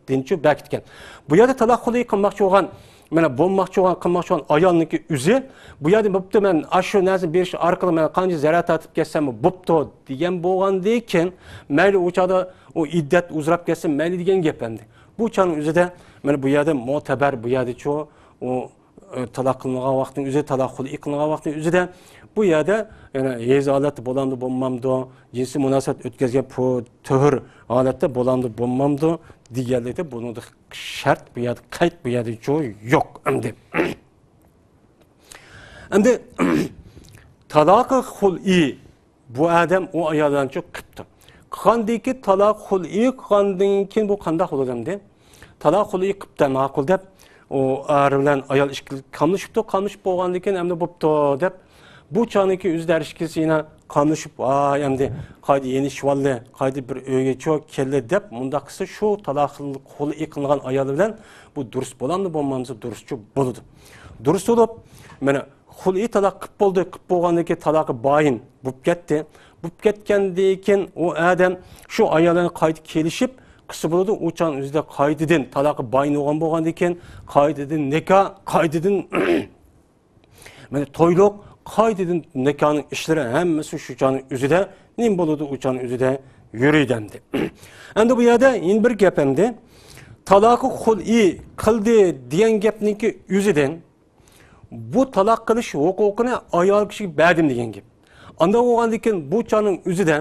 دىنچۇ بەركىتكەن. بۇ يەردە تالاق خۇلئى قىلماقچى بولغان، مانا، بولماقچى بولغان، قىلماقچى بولغان ئايالنىڭكى ئۆزى بۇ يەردە بوپتۇ، مەن ئاشۇ نەرسىنى بېرىش ئارقىلىق مەن قانچە زەرەر تارتىپ كەتسەممۇ بوپتۇ دېگەن بولغاندىن كېيىن، مەيلى ئۇ چاغدا ئۇ ئىددەت ئۇزىراپ كەتسە مەيلى دېگەن گەپ ئەمدى. بۇ چاغنىڭ ئۆزىدە، مانا، بۇ يەردە مۆتەبەر، بۇ يەردىچۇ ئۇ، ئە، تالاق قىلىنغان ۋاقىتنىڭ ئۆزى، تالاق خۇلئى قىلىنغان ۋاقىتنىڭ ئۆزىدە بۇ يەردە يەنە ھەيز ھالەتتە بولامدۇ، بولمامدۇ، جىنسىي مۇناسىۋەت ئۆتكۈزگەن پۇ-، تۆھۈر ھالەتتە بولامدۇ، بولمامدۇ دېگەنلىكتە بۇنىڭدا شەرت بۇ يەردە، قەيت بۇ يەردىچۇ يوق ئەمدى. ئەمدى تالاقى خۇلئى بۇ ئادەم ئۇ ئايال بىلەنچۇ قىپتۇ. قىلغاندىكى تالاق خۇلئى قىلغاندىن كېيىن بۇ قانداق بولىدۇ ئەمدى؟ تالاق خۇلئى قىپتۇ، ماقۇل دەپ، ئۇ ئەر بىلەن ئايال ئىككىلىك قاملىشىپتۇ، قاملىشىپ بولغاندىن كېيىن ئەمدى بوپتۇ دەپ، بۇ چاغنىڭكى ئۆزىدە ھەر ئىككىسى يەنە قاملىشىپ، ۋاي ئەمدى قايتا يېنىشىۋالدى، قايتا بىر ئۆيگىچۇ كەلدى دەپ، مۇنداق قىلسا شۇ تالاق خۇلئى قىلىنغان ئايال بىلەن بۇ دۇرۇس بولامدۇ، بولمامدۇ، دۇرۇسچۇ بولىدۇ. دۇرۇس بولۇپ، مانا، خۇلئى تالاق قىپ بولدى، قىپ بولغاندىن كېيىن تالاقى بايىن بوپ كەتتى. بوپ كەتكەندىن كېيىن ئۇ ئادەم شۇ ئايال بىلەن قايتا كېلىشىپ قىلسا بولىدۇ. ئۇ چاغنىڭ ئۆزىدە قايتىدىن تالاقى بايىن بولغان بولغاندىن كېيىن قايتىدىن نىكاھ، قايتىدىن مانا تويلۇق، قايتىدىن نىكاھنىڭ ئىشلىرى ھەممىسى شۇ چاغنىڭ ئۆزىدە نېمە بولىدۇ، ئۇ چاغنىڭ ئۆزىدە يۈرىدۇ ئەمدى. ئەمدى بۇ يەردە يەنە بىر گەپ ئەمدى. تالاقى خۇلئى قىلدى دېگەن گەپنىڭكى ئۆزىدىن بۇ تالاق قىلىش ھوقۇقىنى ئايال كىشىگە بەردىم دېگەن گەپ. ئانداق بولغاندىن كېيىن بۇ چاغنىڭ ئۆزىدە،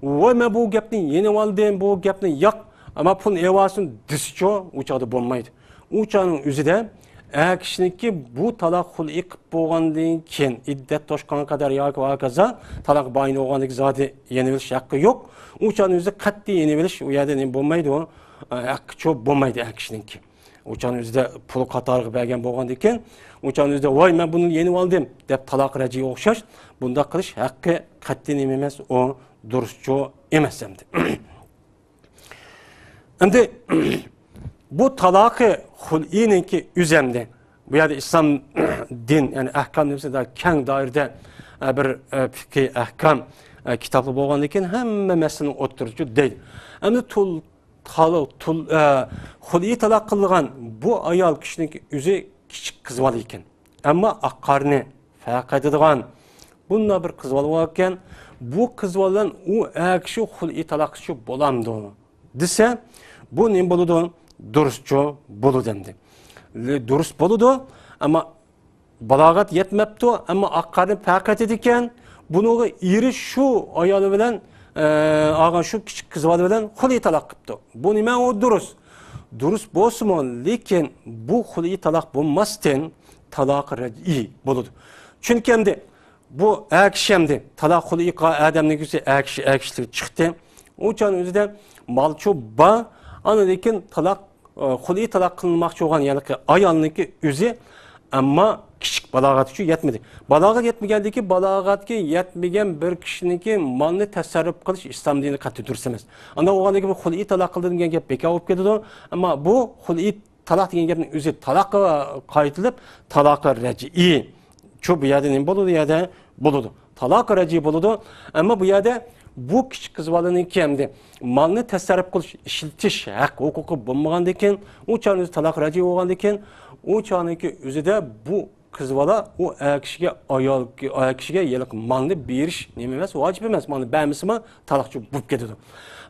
ۋاي، مەن بۇ گەپنى يېنىۋالدىم، بۇ گەپنى ياق، ئەمما پۇلنى ئېلىۋالسۇن دېسىچۇ، ئۇ چاغدا بولمايدۇ. ئۇ چاغنىڭ ئۆزىدە ئەر كىشىنىڭكى بۇ تالاق خۇلئى قىپ بولغاندىن كېيىن، ئىددەت توشقانغا قەدەر ياكى ۋە ھاكازا تالاق بايىن بولغاندىن كېيىن زادى يېنىۋېلىش ھەققى يوق. ئۇ چاغنىڭ ئۆزىدە قەتئىي يېنىۋېلىش ئۇ يەردە نېمە بولمايدۇ، ھەققىچۇ بولمايدۇ ئەر كىشىنىڭكى. ئۇ چاغنىڭ ئۆزىدە پۇل قاتارىغا بەرگەن بولغاندىكىن، ئۇ چاغنىڭ ئۆزىدە، ۋاي، مەن بۇنى يېنىۋالدىم دەپ تالاق رەجئىي ئوخشاش، بۇنداق قىلىش ھەققى قەتئىي نېمە ئەمەس، ئۇ دۇرۇسچۇ ئەمەس ئەمدى. ئەمدى بۇ تالاقى خۇلئىنىڭكى ئۆزى ئەمدى. بۇ يەردە ئىسلام دىن، يەنى ئەھكام نېمىسىدا كەڭ دائىرىدە، ئە، بىر، ئە، پىقھىي ئەھكام، ئە، كىتابلار بولغاندىكىن ھەممە مەسىلىنى ئوتتۇرىغا دەيدۇ. ئەمدى تۇل-، تال-، تۇل-، ئە، خۇلئى تالاق قىلغان بۇ ئايال كىشىنىڭكى ئۆزى كىچىك قىز بالا ئىكەن. ئەمما ئاق قارنى پەرق ئېتىدىغان بۇنداق بىر قىز بالا بار ئىكەن، بۇ قىز بالا بىلەن ئۇ ئەر كىشى خۇلئى تالاققىچە بولامدۇ دېسە، بۇ نېمە بولىدۇ؟ دۇرۇسچۇ بولىدۇ ئەمدى. دۇرۇس بولىدۇ، ئەمما بالاغەت يەتمەپتۇ، ئەمما ئاق قارنى پەرق ئېتىدىكەن. بۇنىڭغا ئېرى شۇ ئايالى بىلەن، ئە، ئالغان شۇ كىچىك قىز بالا بىلەن خۇلئى تالاق قىپتۇ. بۇ نېمە؟ ئۇ دۇرۇس. دۇرۇس بولسىمۇ، لېكىن بۇ خۇلئى تالاق بولماستىن، تالاق رەجئىي بولىدۇ. چۈنكى ئەمدى بۇ ئەر كىشى ئەمدى تالاق خۇلئىغا ئادەمنىڭ يۈزى ئەر كىشى، ئەر كىشىلىك چىقتى. ئۇ چاغنىڭ ئۆزىدە مالچۇ بار، ئاندىن كېيىن تالاق، ئە، خۇلئى تالاق قىلىنماقچى بولغان يەنىكى ئايالنىڭكى ئۆزى، ئەمما كىچىك بالاغەت ئۈچۈن يەتمىدى. بالاغەت يەتمىگەندىكى، بالاغەتكە يەتمىگەن بىر كىشىنىڭكى مالنى تەسەررۇپ قىلىش ئىسلام دىنى قەتئىي دۇرۇس ئەمەس. ئاندىن بولغاندىن كېيىن بۇ خۇلئى تالاق قىلدى دېگەن گەپ بىكار بولۇپ كېتىدۇ. ئەمما بۇ خۇلئى تالاق دېگەن گەپنىڭ ئۆزى تالاققا قايتىلىپ، تالاقى رەجئىي. شۇ بۇ يەردە نېمە بولىدۇ؟ يەردە بولىدۇ. تالاقى رەجئىي بولىدۇ. ئەمما بۇ يەردە بۇ كىچىك قىز بالىنىڭكى ئەمدى مالنى تەسەررۇپ قىلىش، ئىشلىتىش ھەق ھوقۇقى بولمىغاندىكىن، ئۇ چاغنىڭ ئۆزى تالاق رەجئىي بولغاندىكىن، ئۇ چاغنىڭكى ئۆزىدە بۇ قىز بالا ئۇ ئەر كىشىگە، ئايال، ئەر كىشىگە ھېلىقى مالنى بېرىش نېمە ئەمەس، ۋاجىپ ئەمەس. مالنى بەرمىسىمۇ تالاقچى بولۇپ كېتىدۇ.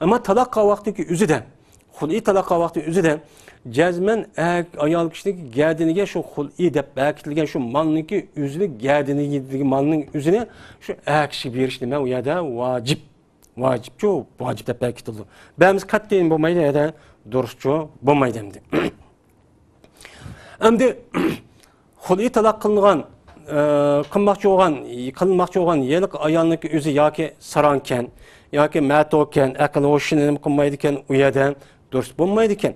ئەمما تالاق قىلغان ۋاقتىدىكى ئۆزىدە خۇلئى تالاق قىلغان ۋاقتى ئۆزىدە جەزمەن ئەر، ئايال كىشىنىڭ گەدىنىگە شۇ خۇلئى دەپ بەركىتىلگەن شۇ مالنىڭكى ئۆزىنى، گەدىنىدىكى مالنىڭ ئۆزىنى شۇ ئەر كىشىگە بېرىش نېمە ئۇ يەردە ۋاجىپ. ۋاجىپچۇ، ۋاجىپ دەپ بەركىتىلىدۇ. بەرمىسە قەتئىي بولمايدۇ، يەردە دۇرۇسچۇ بولمايدۇ ئەمدى. ئەمدى خۇلئى تالاق قىلىنغان، ئە، قىلماقچى بولغان، قىلىنماقچى بولغان ھېلىقى ئايالنىڭكى ئۆزى ياكى ساراڭكەن، ياكى مەتۇكەن، ئەقىل ھوشىنى نېمە قىلمايدىكەن، ئۇ يەردە دۇرۇس بولمايدىكەن.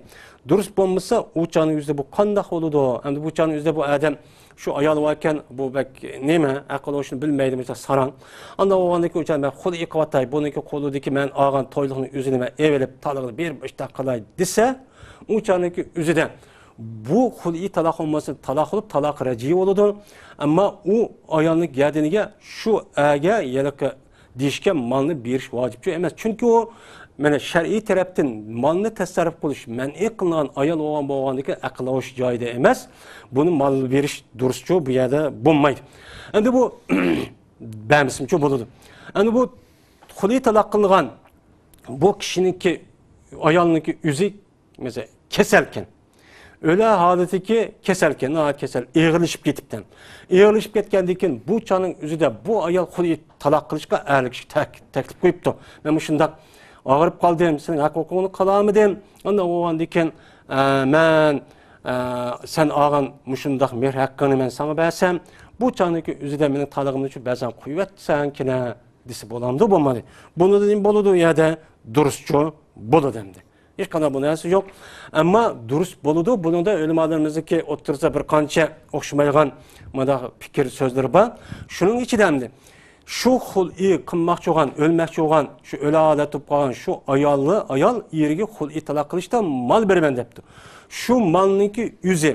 دۇرۇس بولمىسا، ئۇ چاغنىڭ ئۆزىدە بۇ قانداق بولىدۇ؟ ئەمدى بۇ چاغنىڭ ئۆزىدە بۇ ئادەم شۇ ئايال باركەن، بۇ بەك نېمە، ئەقىل ھوشىنى بىلمەيدۇ، مىسال ساراڭ. ئانداق بولغاندىن كېيىن ئۇ چاغ مەن خۇلئى قىلىۋاتاي، بۇنىڭكى قولىدىكى مەن ئالغان تويلۇقنىڭ ئۆزىنى مەن ئېلىپ، تالىقىنى بېرىپ ئىشتاق قىلاي دېسە، ئۇ چاغنىڭكى ئۆزىدە بۇ خۇلئى تالاق بولمىسا، تالاق بولۇپ، تالاق رەجئىي بولىدۇ. ئەمما ئۇ ئايالنىڭ گەدىنىگە شۇ ئەرگە ھېلىقى دېيىشكەن مالنى بېرىش ۋاجىپچۇ ئەمەس. چۈنكى ئۇ، مانا، شەرئىي تەرەپتىن مالنى تەسەررۇپ قىلىش مەنئى قىلىنغان ئايال بولغان، بولغاندىكىن ئەقىل ھوش جايىدا ئەمەس. بۇنى مال بېرىش دۇرۇسچۇ، بۇ يەردە بولمايدۇ. ئەمدى بۇ بەرمىسىمچۇ بولىدۇ. ئەمدى بۇ خۇلئى تالاق قىلىنغان بۇ كىشىنىڭكى، ئايالنىڭكى ئۆزى مەسىلەن، كېسەلكەن. ئۆلە ھالىتىكى كېسەلكەن، ناھايىتى كېسەل، ئېغىرلىشىپ كېتىپتىكەن. ئېغىرلىشىپ كەتكەندىن كېيىن بۇ چاغنىڭ ئۆزىدە بۇ ئايال خۇلئى تالاق قىلىشقا ئەرلىك كىشى تەك-، تەكلىپ قويۇپتۇ. مەن مۇشۇنداق ئاغرىپ قالدىم، سېنىڭ ھەق ھوقۇقۇڭنى قىلالمىدىم. ئانداق بولغاندىن كېيىن، ئە، مەن، ئە، سەن ئالغان مۇشۇنداق مېھىر ھەققىنى مەن ساڭا بەرسەم، بۇ چاغنىڭكى ئۆزىدە مېنىڭ تالىقىمنى شۇ بەزەن قويۇۋەتسەڭكىنە دېسە بولامدۇ، بولمامدۇ؟ بۇنىڭدىن نېمە بولىدۇ؟ ئۇ يەردە دۇرۇسچۇ بولىدۇ ئەمدى. ھېچقانداق بۇ نەرسە يوق. ئەمما دۇرۇس بولىدۇ. بۇنىڭدا ئۆلىمالىرىمىزنىڭكى ئوتتۇرىسىدا بىر قانچە ئوخشىمايدىغان مۇنداق پىكىر سۆزلىرى بار. شۇنىڭ ئىچىدە ئەمدى شۇ خۇلئى قىلماقچى بولغان، ئۆلمەكچى بولغان، شۇ ئۆلە ھالەت بولۇپ قالغان شۇ ئايالنى، ئايال ئېرىگە خۇلئى تالاق قىلىشتا مال بېرىمەن دەپتۇ. شۇ مالنىڭكى ئۆزى،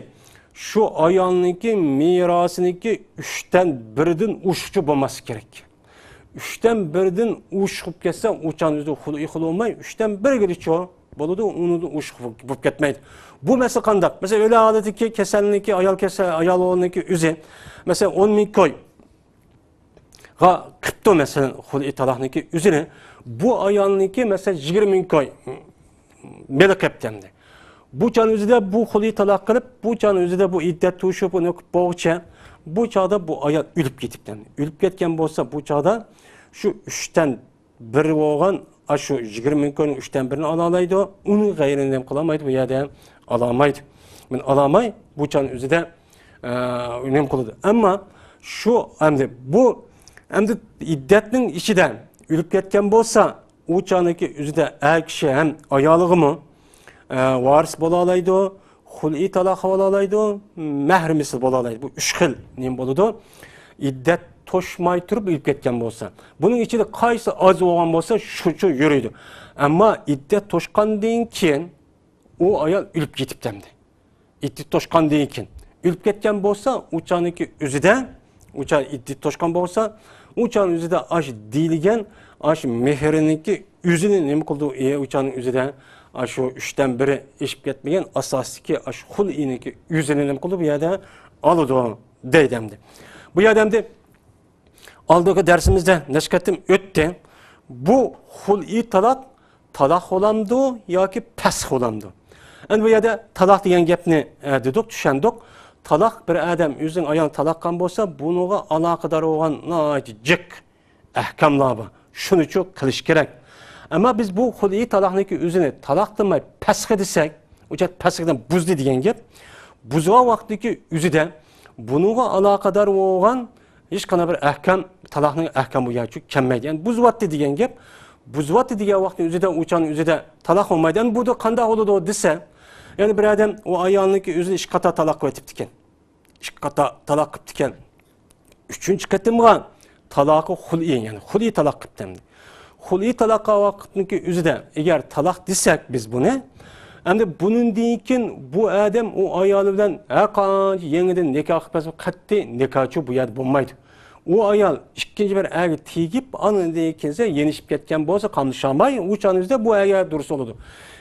شۇ ئايالنىڭكى مىراسىنىڭكى ئۈچتىن بىرىدىن ئوشۇقچە بولماسلىقى كېرەك. ئۈچتىن بىرىدىن ئوشۇق بولۇپ كەتسە، ئۇ چاغنىڭ ئۆزىدە خۇلئى قىلىۋالماي، ئۈچتىن بىرگىچە بولىدۇ، ئۇنىڭدىن ئوشۇق بولۇپ كەتمەيدۇ. بۇ مەسىلە قانداق؟ مەسىلەن، ئۆلە ھالىتىدىكى كېسەلنىڭكى، ئايال كېسەل، ئايال ئوغلىنىڭكى ئۆزى، مەسىلەن، ئون مىڭ كويغا قىپتۇ، مەسىلەن، خۇلئى تالاقنىڭكى ئۆزىنى. بۇ ئايالنىڭكى، مەسىلەن، يىگىرمە مىڭ كوي مېلى قېپتى ئەمدى. بۇ چاغنىڭ ئۆزىدە بۇ خۇلئى تالاق قىلىپ، بۇ چاغنىڭ ئۆزىدە بۇ ئىددەت توشۇپ، ئۇنى قىلىپ بولغۇچە، بۇ چاغدا بۇ ئايال ئۆلۈپ كېتىپتۇ ئەمدى. ئۆلۈپ كەتكەن بولسا، بۇ چاغدا شۇ ئۈچتىن بىرى بولغان، ئاشۇ يىگىرمە مىڭ كوينىڭ ئۈچتىن بىرىنى ئالالايدۇ. ئۇنىڭ غەيرىنى نېمە قىلالمايدۇ، بۇ يەردە ئالالمايدۇ. مانا ئالالماي، بۇ چاغنىڭ ئۆزىدە، ئە، نېمە قىلىدۇ. ئەمما شۇ ئەمدى بۇ، ئەمدى ئىددەتنىڭ ئىچىدە ئۆلۈپ كەتكەن بولسا، ئۇ چاغنىڭكى ئۆزىدە ئەر كىشى ھەم ئايالىغىمۇ، ئە، ۋارىس بولالايدۇ، خۇلئى تالاق بولالايدۇ، مەھرىمىسى بولالايدۇ. بۇ ئۈچ خىل نېمە بولىدۇ؟ ئىددەت توشماي تۇرۇپ ئۆلۈپ كەتكەن بولسا. بۇنىڭ ئىچىدە قايسى ئاز بولغان بولسا، شۇچۇ يۈرىدۇ. ئەمما ئىددەت توشقاندىن كېيىن ئۇ ئايال ئۆلۈپ كېتىپتۇ ئەمدى. ئىددىتى توشقاندىن كېيىن ئۆلۈپ كەتكەن بولسا، ئۇ چاغنىڭكى ئۆزىدە، ئۇ چاغ ئىددىتى توشقان بولسا، ئۇ چاغنىڭ ئۆزىدە ئاش دېيىلگەن، ئاش مېھرىنىڭكى ئۆزىنى نېمە قىلىدۇ؟ ئى، ئۇ چاغنىڭ ئۆزىدە ئاشۇ ئۈچتىن بىرى ئېشىپ كەتمىگەن ئاساسلىقى ئاش خۇلئىنىڭكى ئۆزىنى نېمە قىلىدۇ؟ بۇ يەردە ئالىدۇ. دەيدۇ ئەمدى. بۇ يەردە ئەمدى ئالدىنقى دەرسىمىزدە نەچچە قېتىم ئۆتتى. بۇ خۇلئى تالاق، تالاق بولامدۇ ياكى پەسخ بولامدۇ؟ ئەمدى بۇ يەردە تالاق دېگەن گەپنى، ئە، دېدۇق، چۈشەندۇق. تالاق، بىر ئادەم ئۆزىنىڭ ئايالىنى تالاق قىلغان بولسا، بۇنىڭغا ئالاقىدار بولغان ناھايىتى جىق ئەھكاملار بار. شۇنىچۇ قىلىش كېرەك. ئەمما بىز بۇ خۇلئى تالاقنىڭكى ئۆزىنى تالاق قىلماي پەسخ دېسەك، ئۇ جەھەت پەسخ دېگەن بۇزدى دېگەن گەپ. بۇزغان ۋاقىتتىكى ئۆزىدە بۇنىڭغا ئالاقىدار بولغان ھېچقانداق بىر ئەھكام، تالاقنىڭ ئەھكامى بۇ يەرچۇ كەلمەيدۇ. يەنى بۇزۇۋەتتى دېگەن گەپ. بۇزۇۋەتتى دېگەن ۋاقىتنىڭ ئۆزىدە، ئۇ چاغنىڭ ئۆزىدە تالاق بولمايدۇ. يەنى بۇ قانداق بولىدۇ دېسە، يەنى بىر ئادەم ئۇ ئايالنىڭكى ئۆزىنى ئىككى قاتار تالاق قىلىۋېتىپتىكەن. ئىككى قاتار تالاق قىپتىكەن. ئۈچىنچى قېتىمغا تالاقى خۇلئى، يەنى خۇلئى تالاق قىپتى ئەمدى. خۇلئى تالاق قىلغان ۋاقىتنىڭكى ئۆزىدە، ئەگەر تالاق دېسەك بىز بۇنى، ئەمدى بۇنىڭدىن كېيىن بۇ ئادەم ئۇ ئايالى بىلەن ھەر قانچە يېڭىدىن نىكاھ قىلىپ بەرسە، قەتئىي نىكاھچۇ بۇ يەردە بولمايدۇ. ئۇ ئايال ئىككىنچى بىر ئەرگە تېگىپ، ئاندىن كېيىن يېنىشىپ كەتكەن بولسا، قاملىشالماي، ئۇ چاغنىڭ ئۆزىدە بۇ ئەرگە دۇرۇس بولىدۇ.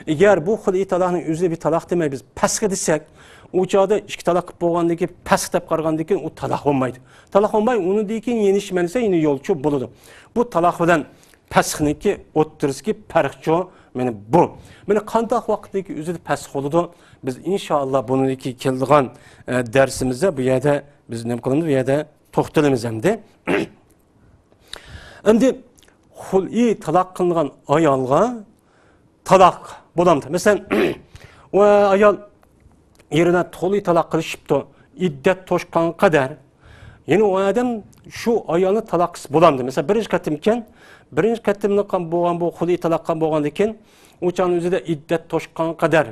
ئەگەر بۇ خۇلئى تالاقنىڭ ئۆزىنى بىر تالاق دېمەي، بىز پەسخ دېسەك، ئۇ چاغدا ئىككى تالاق قىلىپ بولغاندىن كېيىن، پەسخ دەپ قارىغاندىن كېيىن ئۇ تالاق بولمايدۇ. تالاق بولماي، ئۇنىڭدىن كېيىن يېنىشمەن دېسە، يەنە يولچۇ بولىدۇ. بۇ تالاق بىلەن پەسخنىڭكى ئوتتۇرىسىدىكى پەرقچۇ، مانا بۇ. مانا قانداق ۋاقىتتىكى ئۆزىدە پەسخ بولىدۇ؟ بىز ئىنشائاللا بۇنىڭدىكى كېلىدىغان، ئە، دەرسىمىزدە بۇ يەردە بىز نېمە قىلىمىز؟ بۇ يەردە توختىلىمىز ئەمدى. ئەمدى خۇلئى تالاق قىلىنغان ئايالغا تالاق بولامدۇ؟ مەسىلەن، ئۇ ئايال ئېرى بىلەن خۇلئى تالاق قىلىشىپتۇ، ئىددەت توشقانغا قەدەر. يەنە ئۇ ئادەم شۇ ئايالنى تالاق قىلسا بولامدۇ؟ مەسىلەن، بىرىنچى قېتىمكەن، بىرىنچى قېتىملىق بولغان بۇ خۇلئى تالاق بولغاندىن كېيىن، ئۇ چاغنىڭ ئۆزىدە ئىددەت توشقانغا قەدەر،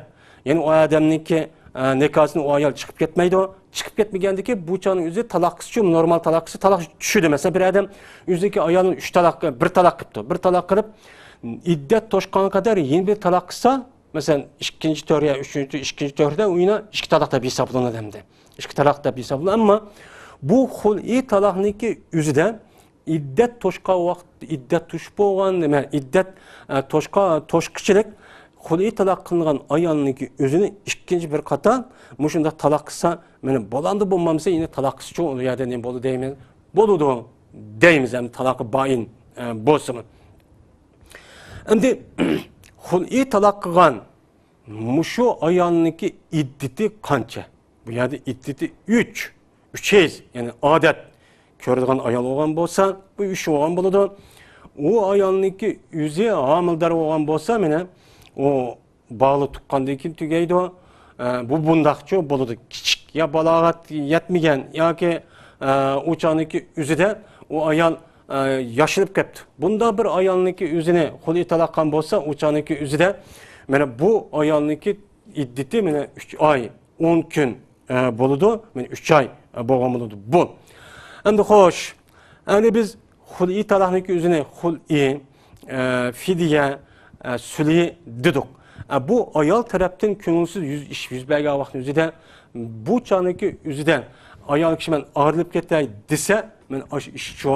يەنى ئۇ ئادەمنىڭكى، ئە، نىكاسىدىن ئۇ ئايال چىقىپ كەتمەيدۇ. چىقىپ كەتمىگەندىكى بۇ چاغنىڭ ئۆزى تالاق قىلسىچۇ، نورمال تالاق قىلسا، تالاق چۈشىدۇ. مەسىلەن، بىر ئادەم ئۆزىنىڭكى ئايالىنى ئۈچ تالاق، بىر تالاق قىپتۇ. بىر تالاق قىلىپ، ئىددەت توشقانغا قەدەر يەنە بىر تالاق قىلسا، مەسىلەن، ئىككىنچى تۈر يا ئۈچىنچى، ئىككىنچى تۈردە ئۇ يەنە ئىككى تالاق دەپ ھېسابلىنىدۇ ئەمدى. ئىككى تالاق دەپ ھېسابلىنىدۇ. ئەمما بۇ خۇلئى تالاقنىڭكى ئۆزىدە ئىددەت توشقان ۋاقىت، ئىددەت توشۇپ بولغان، نېمە، ئىددەت، ئە، توشقا-، توشقىچىلىك خۇلئى تالاق قىلىنغان ئايالنىڭكى ئۆزىنى ئىككىنچى بىر قاتار مۇشۇنداق تالاق قىلسا، مانا بولامدۇ، بولمامسا، يەنە تالاق قىلسىچۇ، ئۇ يەردە نېمە بولدى دەيمىز؟ بولىدۇ دەيمىز، ئەمدى تالاقى بائىن، ئە، بولسىمۇ. ئەمدى خۇلئى تالاق قىلغان مۇشۇ ئايالنىڭكى ئىددىتى قانچە؟ بۇ يەردە ئىددىتى ئۈچ، ئۈچ ھەيز، يەنى ئادەت كۆرىدىغان ئايال بولغان بولسا، بۇ ئۈچ بولغان بولىدۇ. ئۇ ئايالنىڭكى ئۆزى ھامىلىدار بولغان بولسا، مانا، ئۇ بالا تۇغقاندىن كېيىن تۈگەيدۇ. ئە، بۇ بۇنداقچۇ بولىدۇ. كىچىك يا بالاغەت يەتمىگەن ياكى، ئە، ئۇ چاغنىڭكى ئۆزىدە ئۇ ئايال، ئە، ياشىنىپ كەپتۇ. بۇنداق بىر ئايالنىڭكى ئۆزىنى خۇلئى تالاق قىلغان بولسا، ئۇ چاغنىڭكى ئۆزىدە، مانا، بۇ ئايالنىڭكى ئىددىتى، مانا، ئۈچ ئاي، ئون كۈن، ئە، بولىدۇ. مانا، ئۈچ ئاي، ئە، بولغان بولىدۇ بۇ. ئەمدى خوش، ئەمدى بىز خۇلئى تالاقنىڭكى ئۆزىنى خۇلئى، ئە، فىدىيە، ئە، سۈلھى دېدۇق. ئە، بۇ ئايال تەرەپتىن كۆڭۈلسىز يۈز، ئىش يۈز بەرگەن ۋاقىتنىڭ ئۆزىدە، بۇ چاغنىڭكى ئۆزىدە ئايال كىشى مەن ئايرىلىپ كېتەي دېسە، مەن ئاشۇ ئىشچۇ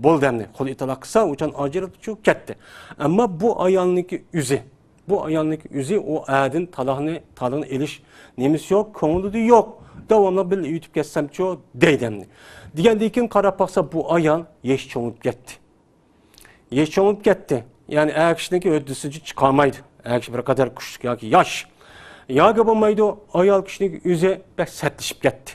بولدى ئەمدى. خۇلئى تالاق قىلسا، ئۇ چاغ ئاجرىلىپچۇ كەتتى. ئەمما بۇ ئايالنىڭكى ئۆزى، بۇ ئايالنىڭكى ئۆزى ئۇ ئەدىن تالاقنى، تالاقنى ئېلىش نېمىسى يوق، كۆڭلىدە يوق. داۋاملىق بىللە ئۆتۈپ كەتسەمچۇ دەيدۇ ئەمدى. دېگەندىن كېيىن قاراپ باقسا، بۇ ئايال يېشى چوڭىيىپ كەتتى. يېشى چوڭىيىپ كەتتى. يەنى ئەر كىشىنىڭكى ھۆددىسىدىن چىقالمايدۇ. ئەر كىشى بىر قەدەر كۈچلۈك ياكى ياش. ياكى بولمايدۇ، ئايال كىشىنىڭكى ئۆزى بەك سەتلىشىپ كەتتى.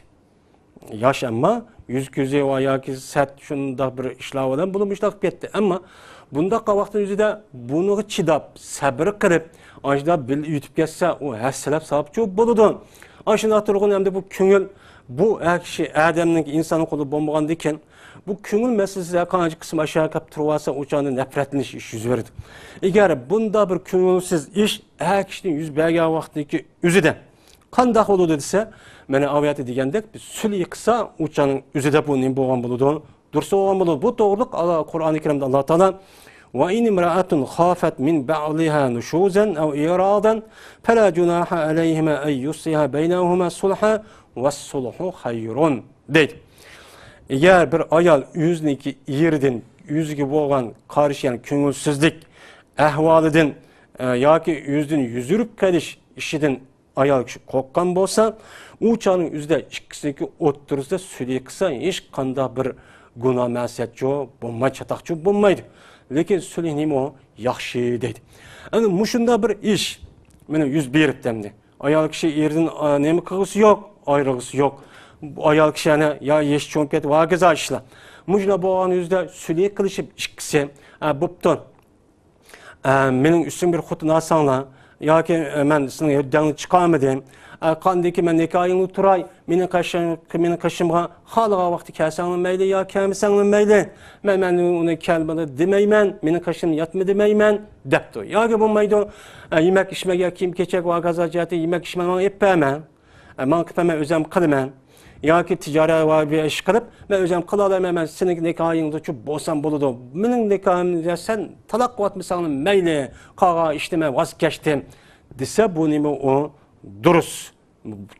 ياش ئەمما يۈز كۆزى ۋە ياكى سەت شۇنداق بىر ئىشلار بىلەن بۇلا مۇشۇنداق كەتتى. ئەمما بۇنداق ۋاقىتنىڭ ئۆزىدە بۇنىڭغا چىداپ، سەبرى قىلىپ، ئاشۇنداق بىللە ئۆتۈپ كەتسە، ئۇ ھەسسىلەپ ساپچۇ بولىدۇ. ئاشۇنداق تۇرغىنى ئەمدى بۇ كۆڭۈل، بۇ ئەر كىشى ئادەمنىڭ، ئىنساننىڭ قولىدا بولمىغاندىكىن، بۇ كۆڭۈل مەسىلىسى ھەر قانچە قىسىم ئاشۇ كەپ تۇرۇۋالسا، ئۇ چاغدا نەپرەتلىنىش ئىش يۈز بېرىدۇ. ئەگەر بۇنداق بىر كۆڭۈلسىز ئىش ئەر كىشىدىن يۈز بەرگەن ۋاقىتتىكى ئۆزىدە، قانداق بولىدۇ دېسە، مانا ئايەتتە دېگەندەك، بىز سۈلھى قىلسا، ئۇ چاغنىڭ ئۆزىدە بۇ نېمە بولغان بولىدۇ؟ دۇرۇس بولغان بولىدۇ. بۇ توغرىلىق ئاللا، قۇرئانى كەرىمدە ئاللا تائالا، «وإن امرأة خافت من بعلها نشوزا أو إعراضا فلا جناح عليهما أن يصلحا بينهما صلحا والصلح خير» دەيدۇ. ئەگەر بىر ئايال ئۆزىنىڭكى ئېرىدىن ئۆزىگە بولغان قارشى، يەنى كۆڭۈلسىزلىك ئەھۋالىدىن، ئە، ياكى ئۆزىدىن يۈز ئۆرۈپ قېلىش ئىشىدىن ئايال كىشى قورققان بولسا، ئۇ چاغنىڭ ئۆزىدە ئىككىسىنىڭكى ئوتتۇرىسىدا سۈلھى قىلسا، ھېچقانداق بىر گۇناھ مەسىيەتچۇ بولماي، چاتاقچۇ بولمايدۇ. لېكىن سۈلھى نېمە ئۇ؟ ياخشى دەيدۇ. ئەنە مۇشۇنداق بىر ئىش مانا يۈز بېرىپتۇ ئەمدى. ئايال كىشى ئېرىدىن، ئا، نېمە قىلغۇسى يوق، ئايرىلغۇسى يوق. ئايال كىشى ئەنە يا يېشى چوڭىيىپ كەتتى، ۋە ھاكازا ئىشلار. مۇشۇنداق بولغان يۈزدە سۈلھى قىلىشىپ ئىككىسى، ئا، بوپتۇ. ئە، مېنىڭ ئۈستۈمگە بىر خوتۇن ئالساڭلار، ياكى، ئە، مەن سېنىڭ ھۆددەڭنى چىقارمىدىم. ئە، قاندىكى مەن نىكاھىڭدا تۇراي، مېنىڭ قېشىم-، مېنىڭ قېشىمغا خالىغان ۋاقتى كەلسەڭلار مەيلى، يا كەلمىسەڭلار مەيلى. مەن، مەن ئۇنى كەلمىدى دېمەيمەن، مېنىڭ قېشىمدا ياتما دېمەيمەن، دەپتۇ. ياكى بولمايدۇ، ئە، يېمەك ئىچمەك يا كىيىم كېچەك ۋە ھاكازا جەھەتتە يېمەك ئىچمەك ماڭا ئېلىپ بەرمە. ئە، ماڭا قىلىپ بەرمە، ئۆزۈم قىلىمەن. ياكى تىجارەت ۋە بىر ئىش قىلىپ، مەن ئۆزۈم قىلالايمەن، مەن سېنىڭ نىكاھىڭدىچۇ بولسام بولىدۇ. مېنىڭ نىكاھىمدا سەن تالاق قىلىۋاتمىساڭلا مەيلى، قالغان ئىشتا مەن ۋاز كەچتىم، دېسە، بۇ نېمە ئۇ؟ دۇرۇس.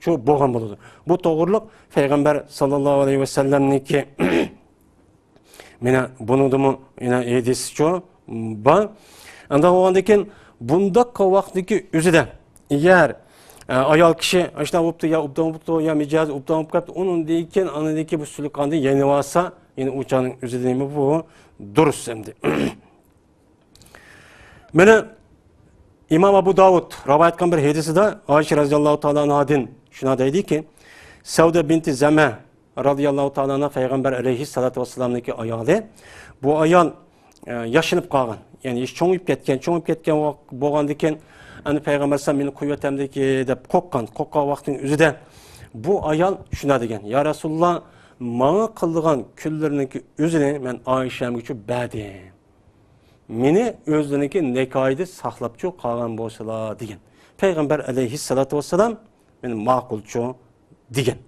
شۇ بولغان بولىدۇ. بۇ توغرىلىق پەيغەمبەر ساللاللاھۇ ئەلەيھى ۋەسەللەمنىڭكى مانا بۇنىڭدىمۇ يەنە ھەدىسىچۇ بار. ئانداق بولغاندىن كېيىن بۇنداق ۋاقىتتىكى ئۆزىدە ئەگەر، ئە، ئايال كىشى ئاشۇنداق بوپتۇ، يا ئوبدان بوپتۇ، يا مىجەزى ئوبدان بولۇپ كەپتۇ، ئۇنىڭدىن كېيىن، ئاندىن كېيىن بۇ سۈلھى قىلغاندىن يېنىۋالسا، يەنە ئۇ چاغنىڭ ئۆزىدە نېمە بۇ؟ دۇرۇس ئەمدى. مانا ئىمام ئەبۇ داۋۇد رىۋايەت قىلغان بىر ھەدىسىدە ئائىشە رەزىياللاھۇ تائالا ئەنھادىن شۇنداق دەيدىكى، سەۋدە بىنتى زەمە رەزىياللاھۇ تائالا ئەنھا پەيغەمبەر ئەلەيھىسسالاتۇ ۋەسسالامنىڭكى ئايالى. بۇ ئايال، ئە، ياشىنىپ قالغان، يەنى يېشى چوڭىيىپ كەتكەن، چوڭىيىپ كەتكەن ۋاق-، بولغاندىن كېيىن، ئەنە پەيغەمبەر ئەلەيھىسسالام مېنى قويۇۋەتەمدىكى دەپ قورققان، قورققان ۋاقىتنىڭ ئۆزىدە بۇ ئايال شۇنداق دېگەن، يا رەسۇلاللا، ماڭا قىلىدىغان كۈنلىرىنىڭكى ئۆزىنى مەن ئائىشەمگىچۇ بەردىم. مېنى ئۆزلىرىنىڭكى نىكاھىدا ساقلاپچۇ قالغان بولسىلا دېگەن. پەيغەمبەر ئەلەيھىسسالاتۇ ۋەسسالام مېنى ماقۇلچۇ دېگەن.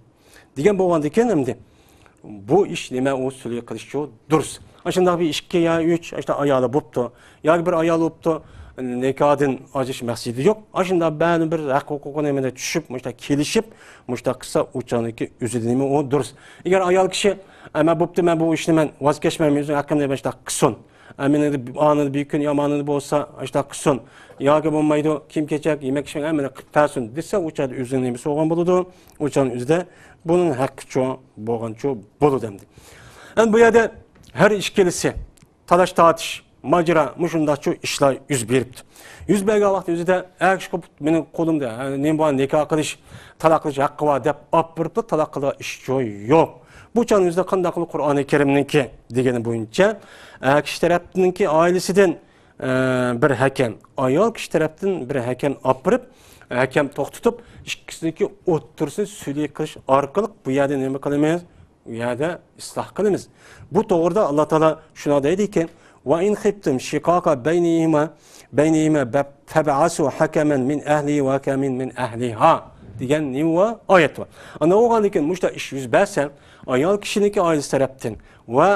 دېگەن بولغاندىكىن ئەمدى بۇ ئىش نېمە ئۇ سۈلھى قىلىشچۇ دۇرۇس. ئاشۇنداق بىر ئىككى يا ئۈچ، ئاشۇنداق ئايالى بوپتۇ. ياكى بىر ئايال بوپتۇ، نىكاھدىن ئاجرىشىش مەقسىتى يوق. ئاشۇنداق بەرىنى بىر ھەق ھوقۇقىنى نېمىدە چۈشۈپ، مۇشۇنداق كېلىشىپ، مۇشۇنداق قىلسا ئۇ چاغدىكى ئۆزىدە نېمە ئۇ دۇرۇس. ئەگەر ئايال كىشى، ئە، مەن بوپتۇ، مەن بۇ ئىشنى مەن ۋاز كەچمەيمەن، ئۆزۈم ھەققىمنى مۇشۇنداق قىلسۇن. ئە، مېنىڭ ئانىدا بىر كۈن يامانىدا بولسا، ئاشۇنداق قىلسۇن. ياكى بولمايدۇ، كىيىم كېچەك، يېمەك ئىچمەك ھەممىنى قىلىپ بەرسۇن دېسە، ئۇ چاغدا ئۆزىنىڭ نېمىسى بولغان بولىدۇ؟ ئۇ چاغنىڭ ئۆزىدە بۇنىڭ ھەققىچۇ بولغانچۇ بولىدۇ ئەمدى. ئەمدى بۇ يەردە ھەر ئىككىلىسى تالاش تارتىش، ماجىرا، مۇشۇنداقچۇ ئىشلار يۈز بېرىپتۇ. يۈز بەرگەن ۋاقىت ئۆزىدە، ئەر كىشى قىلىپ، مېنىڭ قولۇمدا، ھە، نېمە بار، نىكاھ قىلىش، تالاق قىلىش ھەققى بار دەپ ئاپىرىپلا تالاق قىلىدىغان ئىش يوق. بۇ چاغنىڭ ئۆزىدە قانداق قىلىپ قۇرئانى كەرىمنىڭكى دېگىنى بويىچە، ئەر كىشى تەرەپنىڭكى ئائىلىسىدىن، ئە، بىر ھەكەم، ئايال كىشى تەرەپتىن بىر ھەكەم ئاپىرىپ، ھەكەم توختىتىپ، ئىككىسىنىڭكى ئوتتۇرىسىنى سۈلھى قىلىش ئارقىلىق بۇ يەردە نېمە قىلىمىز؟ ئۇ يەردە ئىسلاھ قىلىمىز. بۇ توغرىدا ئاللا تائالا شۇنداق دەيدىكى، «ۋە ئىن خىفتۇم شىقاقە بەينىھىما، بەينىھىما بە-، فەبئەسۇ ھەكەمەن مىن ئەھلىھى ۋە ھەكەمەن مىن ئەھلىھا» دېگەن نېمە بار؟ ئايەت بار. ئانداق بولغاندىن كېيىن مۇشۇنداق ئىش يۈز بەرسە، ئايال كىشىنىڭكى ئائىلىسى تەرەپتىن ۋە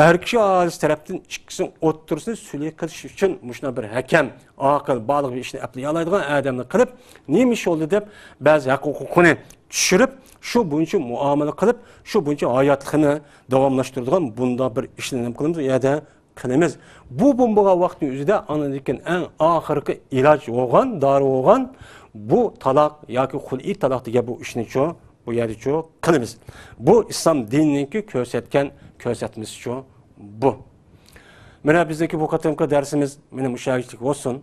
ئەر كىشى ئائىلىسى تەرەپتىن ئىككىسىنىڭ ئوتتۇرىسىنى سۈلھى قىلىش ئۈچۈن مۇشۇنداق بىر ھەكەم، ئاقىل، بالىغ بىر ئىشنى ئەپلىيالايدىغان ئادەمنى قىلىپ، نېمە ئىش بولدى دەپ، بەزى ھەق ھوقۇقىنى چۈشۈرۈپ، شۇ بويىچە مۇئامىلە قىلىپ، شۇ بويىچە ھاياتلىقىنى داۋاملاشتۇرىدىغان بۇنداق بىر ئىشنى نېمە قىلىمىز؟ ئۇ يەردە قىلىمىز. بۇ بولمىغان ۋاقىتنىڭ ئۆزىدە ئاندىن كېيىن ئەڭ ئاخىرقى ئىلاج بولغان، دارى بولغان بۇ تالاق ياكى خۇلئى تالاق دېگەن بۇ ئىشنىچۇ بۇ يەردىچۇ قىلىمىز. بۇ ئىسلام دىنىنىڭكى كۆرسەتكەن كۆرسەتمىسىچۇ بۇ. مانا بىزنىڭكى بۇ قېتىمقى دەرسىمىز مانا مۇشۇ يەرگىچىلىك بولسۇن.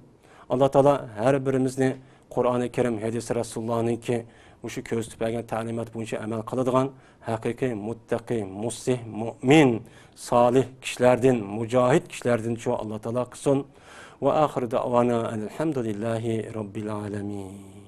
ئاللا تائالا ھەر بىرىمىزنى قۇرئانى كەرىم، ھەدىسى رەسۇلۇللانىڭكى مۇشۇ كۆرسىتىپ بەرگەن تەلىمات بويىچە ئەمەل قىلىدىغان ھەقىقىي مۇتتەقى، مۇسلىھ، مۇئمىن، سالىھ كىشىلەردىن، مۇجاھىد كىشىلەردىنچۇ ئاللا تائالا قىلسۇن. ۋە ئاخىر دەئۋانا ئەلھەمدۇلىللاھى رەببىل ئالەمىن.